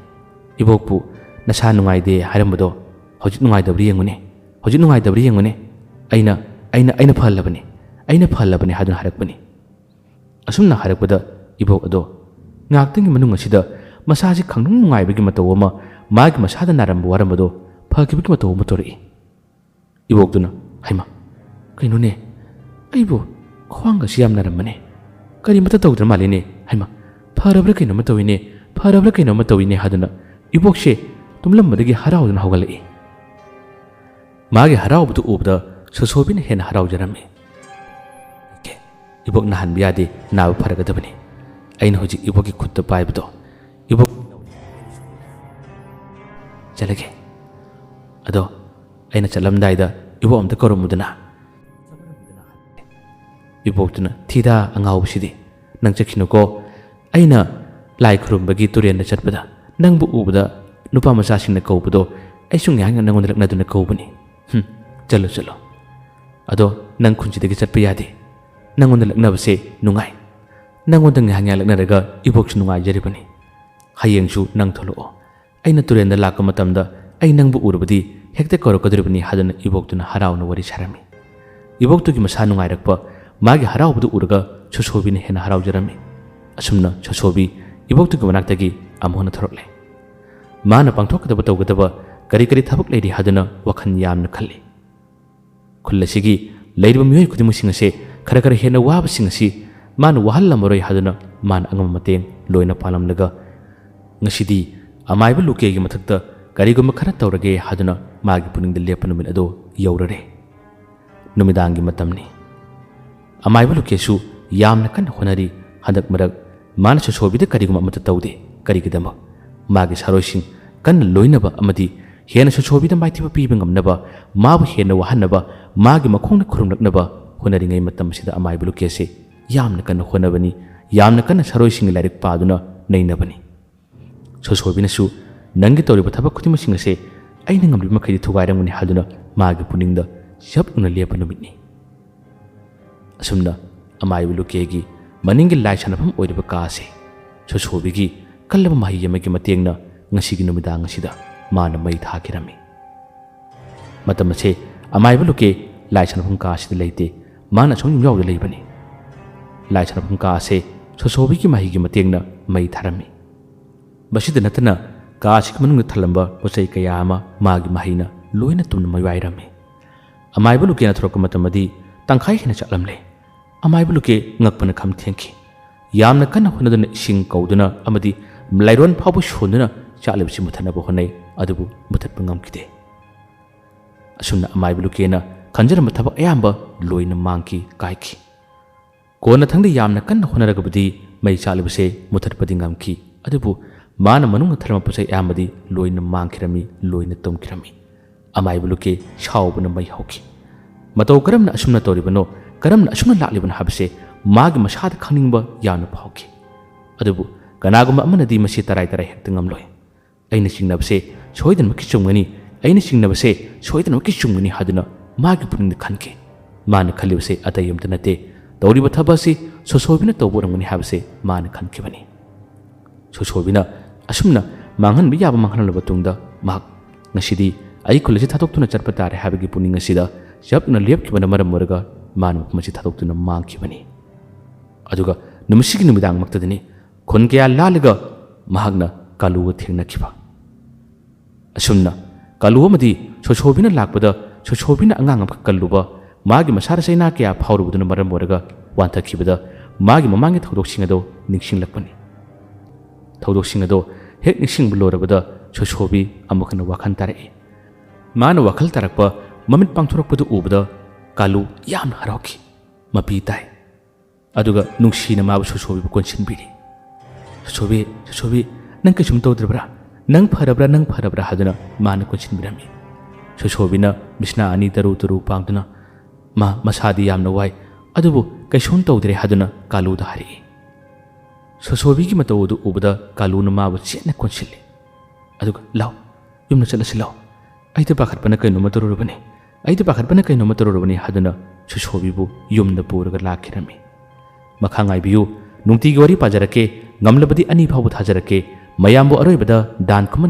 ꯏꯕꯣꯛꯄꯨ ꯅꯁꯥ ꯅꯨꯡꯉꯥꯏꯗꯦ ꯍꯥꯏꯔꯝꯕꯗꯣ ꯍꯧꯖꯤꯛ ꯅꯨꯡꯉꯥꯏꯇꯕ꯭ꯔꯥ ꯌꯦꯡꯉꯨꯅꯦ, ꯍꯧꯖꯤꯛ ꯅꯨꯡꯉꯥꯏꯇꯕ꯭ꯔꯥ ꯌꯦꯡꯉꯨꯅꯦ꯫ ꯑꯩꯅ, ꯑꯩꯅ, ꯑꯩꯅ ꯐꯍꯜꯂꯕꯅꯤ, ꯑꯩꯅ ꯐꯍꯜꯂꯕꯅꯤ" ꯍꯥꯏꯗꯨꯅ ꯍꯥꯏꯔꯛꯄꯅꯤ꯫ ꯑꯁꯨꯝꯅ ꯍꯥꯏꯔꯛꯄꯗ ꯏꯕꯣꯛ ꯑꯗꯣ ꯉꯥꯏꯍꯥꯛꯇꯪꯒꯤ ꯃꯅꯨꯡ ꯑꯁꯤꯗ ꯃꯁꯥꯁꯤ ꯈꯪꯅꯨꯡ ꯅꯨꯡꯉꯥꯏꯕꯒꯤ ꯃꯇꯧ ꯑꯃ, ꯃꯥꯒꯤ ꯃꯁꯥꯗ ꯅꯥꯔꯝꯕ ꯋꯥꯔꯝꯕꯗꯣ ꯐꯈꯤꯕꯒꯤ ꯃꯇꯧ ꯑꯃ ꯇꯧꯔꯛꯏ꯫ ꯏꯕꯣꯛꯇꯨꯅ, "ꯍꯩꯃꯥ, ꯀꯩꯅꯣꯅꯦ? ꯑꯩꯕꯨ ꯈ꯭ꯋꯥꯡꯒꯁꯤ ꯌꯥꯝ ꯅꯥꯔꯝꯕꯅꯦ꯫ "ꯀꯔꯤꯃꯇ ꯇꯧꯗ꯭ꯔ ꯃꯥꯜꯂꯤꯅꯦ꯫ ꯍꯩꯃꯥ, ꯐꯔꯕ꯭ꯔꯥ ꯀꯩꯅꯣꯝꯃ ꯇꯧꯏꯅꯦ, ꯐꯔꯕ꯭ꯔꯥ ꯀꯩꯅꯣꯝꯃ ꯇꯧꯏꯅꯦ" ꯍꯥꯏꯗꯨꯅ ꯏꯕꯣꯛꯁꯦ ꯇꯨꯝꯂꯝꯕꯗꯒꯤ ꯍꯔꯥꯎꯗꯨꯅ ꯍꯧꯒꯠꯂꯛꯏ꯫ ꯃꯥꯒꯤ ꯍꯔꯥꯎꯕꯗꯨ ꯎꯕꯗ ꯁꯣꯁꯣꯕꯤꯅ ꯍꯦꯟꯅ ꯍꯔꯥꯎꯖꯔꯝꯃꯤ꯫ "ꯏꯕꯣꯛ ꯅꯥꯍꯟꯕ ꯌꯥꯗꯦ, ꯅꯥꯕ ꯐꯔꯒꯗꯕꯅꯤ꯫ ꯑꯩꯅ ꯍꯧꯖꯤꯛ ꯏꯕꯣꯛꯀꯤ ꯈꯨꯠꯇ ꯄꯥꯏꯕꯗꯣ ꯏꯕꯣꯛ ꯆꯠꯂꯒꯦ꯫ ꯑꯗꯣ ꯑꯩꯅ ꯆꯠꯂꯝꯗꯥꯏꯗ ꯏꯕꯣꯛ ꯑꯝꯇ ꯀꯧꯔꯝꯃꯨꯗꯅ꯫" ꯏꯕꯣꯛꯇꯨꯅ, "ꯊꯤꯗꯥ ꯑꯉꯥꯎꯕꯁꯤꯗꯤ, ꯅꯪ ꯆꯠꯈꯤꯅꯨꯀꯣ꯫ ꯑꯩꯅ ꯂꯥꯏ ꯈꯨꯔꯨꯝꯕꯒꯤ ꯇꯨꯔꯦꯜꯗ ꯆꯠꯄꯗ ꯅꯪꯕꯨ ꯎꯕꯗ ꯅꯨꯄꯥ ꯃꯆꯥꯁꯤꯡꯅ ꯀꯧꯕꯗꯣ ꯑꯩꯁꯨ ꯉꯥꯏꯍꯥꯛ ꯉꯥꯏꯍꯥꯛ ꯅꯪꯉꯣꯟꯗ ꯂꯛꯅꯗꯨꯅ ꯀꯧꯕꯅꯤ꯫ ꯍꯨꯝ, ꯆꯠꯂꯣ, ꯆꯠꯂꯣ꯫ ꯑꯗꯣ ꯅꯪ ꯈꯨꯟꯁꯤꯗꯒꯤ ꯆꯠꯄ ꯌꯥꯗꯦ꯫ ꯅꯪꯉꯣꯟꯗ ꯂꯛꯅꯕꯁꯦ ꯅꯨꯡꯉꯥꯏ꯫ ꯅꯪꯉꯣꯟꯗ ꯉꯥꯏꯍꯥꯛ ꯉꯥꯏꯍꯥꯛ ꯂꯛꯅꯔꯒ ꯏꯕꯣꯛꯁꯨ ꯅꯨꯡꯉꯥꯏꯖꯔꯤꯕꯅꯤ꯫ ꯍꯌꯦꯡꯁꯨ ꯅꯪ ꯊꯣꯛꯂꯛꯑꯣ꯫ ꯑꯩꯅ ꯇꯨꯔꯦꯜꯗ ꯂꯥꯛꯄ ꯃꯇꯝꯗ ꯑꯩ ꯅꯪꯕꯨ ꯎꯔꯕꯗꯤ ꯍꯦꯛꯇ ꯀꯧꯔꯛꯀꯗꯧꯔꯤꯕꯅꯤ" ꯍꯥꯏꯗꯨꯅ ꯏꯕꯣꯛꯇꯨꯅ ꯍꯔꯥꯎꯅ ꯋꯥꯔꯤ ꯁꯥꯔꯝꯃꯤ꯫ ꯏꯕꯣꯛꯇꯨꯒꯤ ꯃꯁꯥ ꯅꯨꯡꯉꯥꯏꯔꯛꯄ, ꯃꯥꯒꯤ ꯍꯔꯥꯎꯕꯗꯨ ꯎꯔꯒ ꯁꯣꯁꯣꯕꯤꯅ ꯍꯦꯟꯅ ꯍꯔꯥꯎꯖꯔꯝꯃꯤ꯫ ꯑꯁꯨꯝꯅ ꯁꯣꯁꯣꯕꯤ ꯏꯕꯣꯛꯇꯨꯒꯤ ꯃꯅꯥꯛꯇꯒꯤ ꯑꯃꯨꯛ ꯍꯟꯅ ꯊꯣꯔꯛꯂꯦ꯫ ꯃꯥꯅ ꯄꯥꯡꯊꯣꯛꯀꯗꯕ ꯇꯧꯒꯗꯕ ꯀꯔꯤ ꯀꯔꯤ ꯊꯕꯛ ꯂꯩꯔꯤ ꯍꯥꯏꯗꯨꯅ ꯋꯥꯈꯜ ꯌꯥꯝꯅ ꯈꯜꯂꯤ꯫ ꯈꯨꯜ ꯑꯁꯤꯒꯤ ꯂꯩꯔꯤꯕ ꯃꯤꯑꯣꯏ ꯈꯨꯗꯤꯡꯃꯛꯁꯤꯡ ꯑꯁꯦ ꯈꯔ ꯈꯔ ꯍꯦꯟꯅ ꯋꯥꯕꯁꯤꯡ ꯑꯁꯤ ꯃꯥꯅ ꯋꯥꯍꯜꯂꯝꯃꯔꯣꯏ ꯍꯥꯏꯗꯨꯅ ꯃꯥꯅ ꯑꯉꯝꯕ ꯃꯇꯦꯡ ꯂꯣꯏꯅ ꯄꯥꯡꯂꯝꯂꯒ, ꯉꯁꯤꯗꯤ ꯑꯃꯥꯏꯕ ꯂꯨꯀꯦꯒꯤ ꯃꯊꯛꯇ ꯀꯔꯤꯒꯨꯝꯕ ꯈꯔ ꯇꯧꯔꯒꯦ ꯍꯥꯏꯗꯨꯅ ꯃꯥꯒꯤ ꯄꯨꯛꯅꯤꯡꯗ ꯂꯦꯞꯄ ꯅꯨꯃꯤꯠ ꯑꯗꯨ ꯌꯧꯔꯔꯦ꯫ ꯅꯨꯃꯤꯗꯥꯡꯒꯤ ꯃꯇꯝꯅꯤ꯫ ꯑꯃꯥꯏꯕ ꯂꯨꯀꯦꯁꯨ ꯌꯥꯝꯅ ꯀꯟꯅ ꯍꯣꯠꯅꯔꯤ꯫ ꯍꯟꯗꯛ ꯃꯔꯛ ꯃꯥꯅ ꯁꯣꯁꯣꯕꯤꯗ ꯀꯔꯤꯒꯨꯝꯕ ꯑꯃꯠꯇ ꯇꯧꯗꯦ꯫ ꯀꯔꯤꯒꯤꯗꯃꯛ? ꯃꯥꯒꯤ ꯁꯥꯔꯣꯏꯁꯤꯡ ꯀꯟꯅ ꯂꯣꯏꯅꯕ ꯑꯃꯗꯤ ꯍꯦꯟꯅ ꯁꯣꯁꯣꯕꯤꯗ ꯃꯥꯏꯊꯤꯕ ꯄꯤꯕ ꯉꯝꯅꯕ, ꯃꯥꯕꯨ ꯍꯦꯟꯅ ꯋꯥꯍꯟꯅꯕ, ꯃꯥꯒꯤ ꯃꯈꯣꯡꯗ ꯈꯨꯔꯨꯝꯂꯛꯅꯕ ꯍꯣꯠꯅꯔꯤꯉꯩ ꯃꯇꯝꯁꯤꯗ ꯑꯃꯥꯏꯕ ꯂꯨꯀꯦꯁꯦ ꯌꯥꯝꯅ ꯀꯟꯅ ꯍꯣꯠꯅꯕꯅꯤ, ꯌꯥꯝꯅ ꯀꯟꯅ ꯁꯥꯔꯣꯏꯁꯤꯡꯒꯤ ꯂꯥꯏꯔꯤꯛ ꯄꯥꯗꯨꯅ ꯅꯩꯅꯕꯅꯤ꯫ ꯁꯣꯁꯣꯕꯤꯅꯁꯨ ꯅꯪꯒꯤ ꯇꯧꯔꯤꯕ ꯊꯕꯛ ꯈꯨꯗꯤꯡꯃꯛꯁꯤꯡ ꯑꯁꯦ ꯑꯩꯅ ꯉꯝꯂꯤꯕ ꯃꯈꯩꯗꯤ ꯊꯨꯒꯥꯏꯔꯝꯒꯅꯤ ꯍꯥꯏꯗꯨꯅ ꯃꯥꯒꯤ ꯄꯨꯛꯅꯤꯡꯗ ꯆꯞ ꯌꯨꯡꯅ ꯂꯦꯞꯄ ꯅꯨꯃꯤꯠꯅꯤ꯫ ꯑꯁꯨꯝꯅ ꯑꯃꯥꯏꯕ ꯂꯨꯀꯦꯒꯤ ꯃꯅꯤꯡꯒꯤ ꯂꯥꯏ ꯁꯥꯟꯅꯐꯝ ꯑꯣꯏꯔꯤꯕ ꯀꯥ ꯑꯁꯦ ꯁꯣꯁꯣꯕꯤꯒꯤ ꯀꯜꯂꯕ ꯃꯍꯩ ꯑꯃꯒꯤ ꯃꯇꯦꯡꯅ ꯉꯁꯤꯒꯤ ꯅꯨꯃꯤꯗꯥꯡ ꯑꯁꯤꯗ ꯃꯥꯅ ꯃꯩ ꯊꯥꯈꯤꯔꯝꯃꯤ꯫ ꯃꯇꯝ ꯑꯁꯦ ꯑꯃꯥꯏꯕ ꯂꯨꯀꯦ ꯂꯥꯏ ꯁꯥꯟꯅꯐꯝ ꯀꯥ ꯑꯁꯤꯗ ꯂꯩꯇꯦ꯫ ꯃꯥꯅ ꯑꯁꯣꯝ ꯌꯨꯝꯖꯥꯎꯗ ꯂꯩꯕꯅꯤ꯫ ꯂꯥꯏ ꯁꯥꯟꯅꯐꯝ ꯀꯥ ꯑꯁꯦ ꯁꯣꯁꯣꯕꯤꯒꯤ ꯃꯍꯩꯒꯤ ꯃꯇꯦꯡꯅ ꯃꯩ ꯊꯥꯔꯝꯃꯤ꯫ ꯃꯁꯤꯗ ꯅꯠꯇꯅ ꯀꯥ ꯑꯁꯤꯒꯤ ꯃꯅꯨꯡꯗ ꯊꯜꯂꯝꯕ ꯄꯣꯠ ꯆꯩ ꯀꯌꯥ ꯑꯃ ꯃꯥꯒꯤ ꯃꯍꯩꯅ ꯂꯣꯏꯅ ꯇꯨꯝꯅ ꯃꯩꯋꯥꯏꯔꯝꯃꯤ꯫ ꯑꯃꯥꯏꯕ ꯂꯨꯀꯦꯅ ꯊꯣꯔꯛꯄ ꯃꯇꯝꯗꯗꯤ ꯇꯪꯈꯥꯏ ꯍꯦꯟꯅ ꯆꯠꯂꯝꯂꯦ꯫ ꯑꯃꯥꯏꯕ ꯂꯨꯀꯦ ꯉꯛꯄꯅ ꯈꯝ ꯊꯦꯡꯈꯤ꯫ ꯌꯥꯝꯅ ꯀꯟꯅ ꯍꯣꯠꯅꯗꯨꯅ ꯏꯁꯤꯡ ꯀꯧꯗꯨꯅ ꯑꯃꯗꯤ ꯂꯥꯏꯔꯣꯟ ꯐꯥꯎꯕ ꯁꯣꯟꯗꯨꯅ ꯆꯥꯛꯂꯤꯕꯁꯤ ꯃꯨꯊꯠꯅꯕ ꯍꯣꯠꯅꯩ, ꯑꯗꯨꯕꯨ ꯃꯨꯊꯠꯄ ꯉꯝꯈꯤꯗꯦ꯫ ꯑꯁꯨꯝꯅ ꯑꯃꯥꯏꯕ ꯂꯨꯀꯦꯅ ꯈꯟꯖꯔꯝꯕ ꯊꯕꯛ ꯑꯌꯥꯝꯕ ꯂꯣꯏꯅ ꯃꯥꯡꯈꯤ, ꯀꯥꯏꯈꯤ꯫ ꯀꯣꯟꯅꯊꯪꯗ ꯌꯥꯝꯅ ꯀꯟꯅ ꯍꯣꯠꯅꯔꯒꯕꯨꯗꯤ ꯃꯩ ꯆꯥꯛꯂꯤꯕꯁꯦ ꯃꯨꯊꯠꯄꯗꯤ ꯉꯝꯈꯤ, ꯑꯗꯨꯕꯨ ꯃꯥꯅ ꯃꯅꯨꯡꯗ ꯊꯝꯂꯝꯕ ꯄꯣꯠ ꯆꯩ ꯑꯌꯥꯝꯕꯗꯤ ꯂꯣꯏꯅ ꯃꯥꯡꯈꯤꯔꯝꯃꯤ, ꯂꯣꯏꯅ ꯇꯨꯝꯈꯤꯔꯝꯃꯤ꯫ ꯑꯃꯥꯏꯕ ꯂꯨꯀꯦ ꯁꯥꯎꯕꯅ ꯃꯩ ꯍꯧꯈꯤ꯫ ꯃꯇꯧ ꯀꯔꯝꯅ ꯑꯁꯨꯝꯅ ꯇꯧꯔꯤꯕꯅꯣ, ꯀꯔꯝꯅ ꯑꯁꯨꯝꯅ ꯂꯥꯛꯂꯤꯕꯅꯣ ꯍꯥꯏꯕꯁꯦ ꯃꯥꯒꯤ ꯃꯁꯥꯗ ꯈꯪꯅꯤꯡꯕ ꯌꯥꯝꯅ ꯐꯥꯎꯈꯤ꯫ ꯑꯗꯨꯕꯨ ꯀꯅꯥꯒꯨꯝꯕ ꯑꯃꯅꯗꯤ ꯃꯁꯤ ꯇꯔꯥꯏ ꯇꯔꯥꯏ ꯍꯦꯛꯇ ꯉꯝꯂꯣꯏ꯫ ꯑꯩꯅ ꯆꯤꯡꯅꯕꯁꯦ ꯁꯣꯏꯗꯅꯃꯛꯀꯤ ꯆꯨꯝꯒꯅꯤ, ꯑꯩꯅ ꯆꯤꯡꯅꯕꯁꯦ ꯁꯣꯏꯗꯅꯃꯛꯀꯤ ꯆꯨꯝꯒꯅꯤ ꯍꯥꯏꯗꯨꯅ ꯃꯥꯒꯤ ꯄꯨꯛꯅꯤꯡꯗ ꯈꯟꯈꯤ꯫ ꯃꯥꯅ ꯈꯜꯂꯤꯕꯁꯦ ꯑꯇꯩ ꯑꯃꯇ ꯅꯠꯇꯦ, ꯇꯧꯔꯤꯕ ꯊꯕꯛ ꯑꯁꯤ ꯁꯣꯁꯣꯕꯤꯅ ꯇꯧꯕ ꯑꯣꯏꯔꯝꯒꯅꯤ ꯍꯥꯏꯕꯁꯦ ꯃꯥꯅ ꯈꯟꯈꯤꯕꯅꯤ꯫ ꯁꯣꯁꯣꯕꯤꯅ ꯑꯁꯨꯝꯅ ꯃꯥꯡꯍꯟꯕ ꯌꯥꯕ ꯃꯥꯡꯍꯜꯂꯕ ꯇꯨꯡꯗ ꯃꯍꯥꯛ ꯉꯁꯤꯗꯤ ꯑꯩ ꯈꯨꯜ ꯑꯁꯤ ꯊꯥꯗꯣꯛꯇꯨꯅ ꯆꯠꯄ ꯇꯥꯔꯦ ꯍꯥꯏꯕꯒꯤ ꯄꯨꯛꯅꯤꯡ ꯑꯁꯤꯗ ꯆꯞ ꯌꯨꯡꯅ ꯂꯦꯞꯈꯤꯕꯅ ꯃꯔꯝ ꯑꯣꯏꯔꯒ ꯃꯥꯅ ꯃꯐꯝ ꯑꯁꯤ ꯊꯥꯗꯣꯛꯇꯨꯅ ꯃꯥꯡꯈꯤꯕꯅꯤ꯫ ꯑꯗꯨꯒ ꯅꯨꯃꯤꯠꯁꯤꯒꯤ ꯅꯨꯃꯤꯗꯥꯡꯃꯛꯇꯗꯅꯤ ꯈꯨꯟ ꯀꯌꯥ ꯂꯥꯜꯂꯒ ꯃꯍꯥꯛꯅ ꯀꯥꯂꯨꯒ ꯊꯦꯡꯅꯈꯤꯕ꯫ ꯑꯁꯨꯝꯅ ꯀꯥꯂꯨ ꯑꯃꯗꯤ ꯁꯣꯁꯣꯕꯤꯅ ꯂꯥꯛꯄꯗ ꯁꯣꯁꯣꯕꯤꯅ ꯑꯉꯥꯡ ꯑꯃꯈꯛ ꯀꯜꯂꯨꯕ, ꯃꯥꯒꯤ ꯃꯁꯥꯗ ꯆꯩꯅꯥ ꯀꯌꯥ ꯐꯥꯎꯔꯨꯕꯗꯨꯅ ꯃꯔꯝ ꯑꯣꯏꯔꯒ ꯋꯥꯟꯊꯈꯤꯕꯗ ꯃꯥꯒꯤ ꯃꯃꯥꯡꯒꯤ ꯊꯧꯗꯣꯛꯁꯤꯡ ꯑꯗꯨ ꯅꯤꯡꯁꯤꯡꯂꯛꯄꯅꯤ꯫ ꯊꯧꯗꯣꯛꯁꯤꯡ ꯑꯗꯨ ꯍꯦꯛ ꯅꯤꯡꯁꯤꯡꯕ ꯂꯣꯏꯔꯕꯗ ꯁꯣꯁꯣꯕꯤ ꯑꯃꯨꯛ ꯍꯟꯅ ꯋꯥꯈꯜ ꯇꯥꯔꯛꯏ꯫ ꯃꯥꯅ ꯋꯥꯈꯜ ꯇꯥꯔꯛꯄ, ꯃꯃꯤꯠ ꯄꯥꯡꯊꯣꯔꯛꯄꯗꯨ ꯎꯕꯗ ꯀꯥꯂꯨ ꯌꯥꯝꯅ ꯍꯔꯥꯎꯈꯤ꯫ ꯃꯄꯤ ꯇꯥꯏ꯫ ꯑꯗꯨꯒ ꯅꯨꯡꯁꯤꯅ ꯃꯥꯕꯨ ꯁꯣꯁꯣꯕꯤꯕꯨ ꯀꯣꯟꯁꯤꯟꯕꯤꯔꯤ꯫ "ꯁꯣꯁꯣꯕꯤ, ꯁꯣꯁꯣꯕꯤ, ꯅꯪ ꯀꯩꯁꯨꯝ ꯇꯧꯗ꯭ꯔꯕ꯭ꯔꯥ? ꯅꯪ ꯐꯔꯕ꯭ꯔꯥ, ꯅꯪ ꯐꯔꯕ꯭ꯔꯥ?" ꯍꯥꯏꯗꯨꯅ ꯃꯥꯅ ꯀꯣꯟꯁꯤꯟꯕꯤꯔꯝꯃꯤ꯫ ꯁꯣꯁꯣꯕꯤꯅ ꯃꯤꯠꯁꯅꯥ ꯑꯅꯤ ꯇꯔꯨ ꯇꯔꯨ ꯄꯥꯡꯗꯨꯅ, "ꯃꯥ ꯃꯁꯥꯗꯤ ꯌꯥꯝꯅ ꯋꯥꯏ, ꯑꯗꯨꯕꯨ ꯀꯩꯁꯨꯝ ꯇꯧꯗ꯭ꯔꯦ" ꯍꯥꯏꯗꯨꯅ ꯀꯥꯂꯨꯗ ꯍꯥꯏꯔꯛꯏ꯫ ꯁꯣꯁꯣꯕꯤꯒꯤ ꯃꯇꯧ ꯑꯗꯨ ꯎꯕꯗ ꯀꯥꯂꯨꯅ ꯃꯥꯕꯨ ꯆꯦꯠꯅ ꯀꯣꯟꯁꯤꯜꯂꯤ꯫ ꯑꯗꯨꯒ, "ꯂꯥꯎ, ꯌꯨꯝꯗ ꯆꯠꯂꯁꯤ ꯂꯥꯎ꯫ ꯑꯩꯗꯤ ꯄꯥꯈꯠꯄꯅ ꯀꯩꯅꯣꯝꯃ ꯇꯧꯔꯨꯔꯕꯅꯤ꯫ ꯑꯩꯗꯤ ꯄꯥꯈꯠꯄꯅ ꯀꯩꯅꯣꯝꯃ ꯇꯧꯔꯨꯔꯕꯅꯤ" ꯍꯥꯏꯗꯨꯅ ꯁꯣꯁꯣꯕꯤꯕꯨ ꯌꯨꯝꯗ ꯄꯨꯔꯒ ꯂꯥꯛꯈꯤꯔꯝꯃꯤ꯫ ꯃꯈꯥ ꯉꯥꯏꯕꯤꯌꯨ꯫ ꯅꯨꯡꯇꯤꯒꯤ ꯋꯥꯔꯤ ꯄꯥꯖꯔꯛꯀꯦ꯫ ꯉꯝꯂꯕꯗꯤ ꯑꯅꯤ ꯐꯥꯎꯕ ꯊꯥꯖꯔꯛꯀꯦ꯫ ꯃꯌꯥꯝꯕꯨ ꯑꯔꯣꯏꯕꯗ ꯗꯥꯟ ꯈꯨꯃꯟ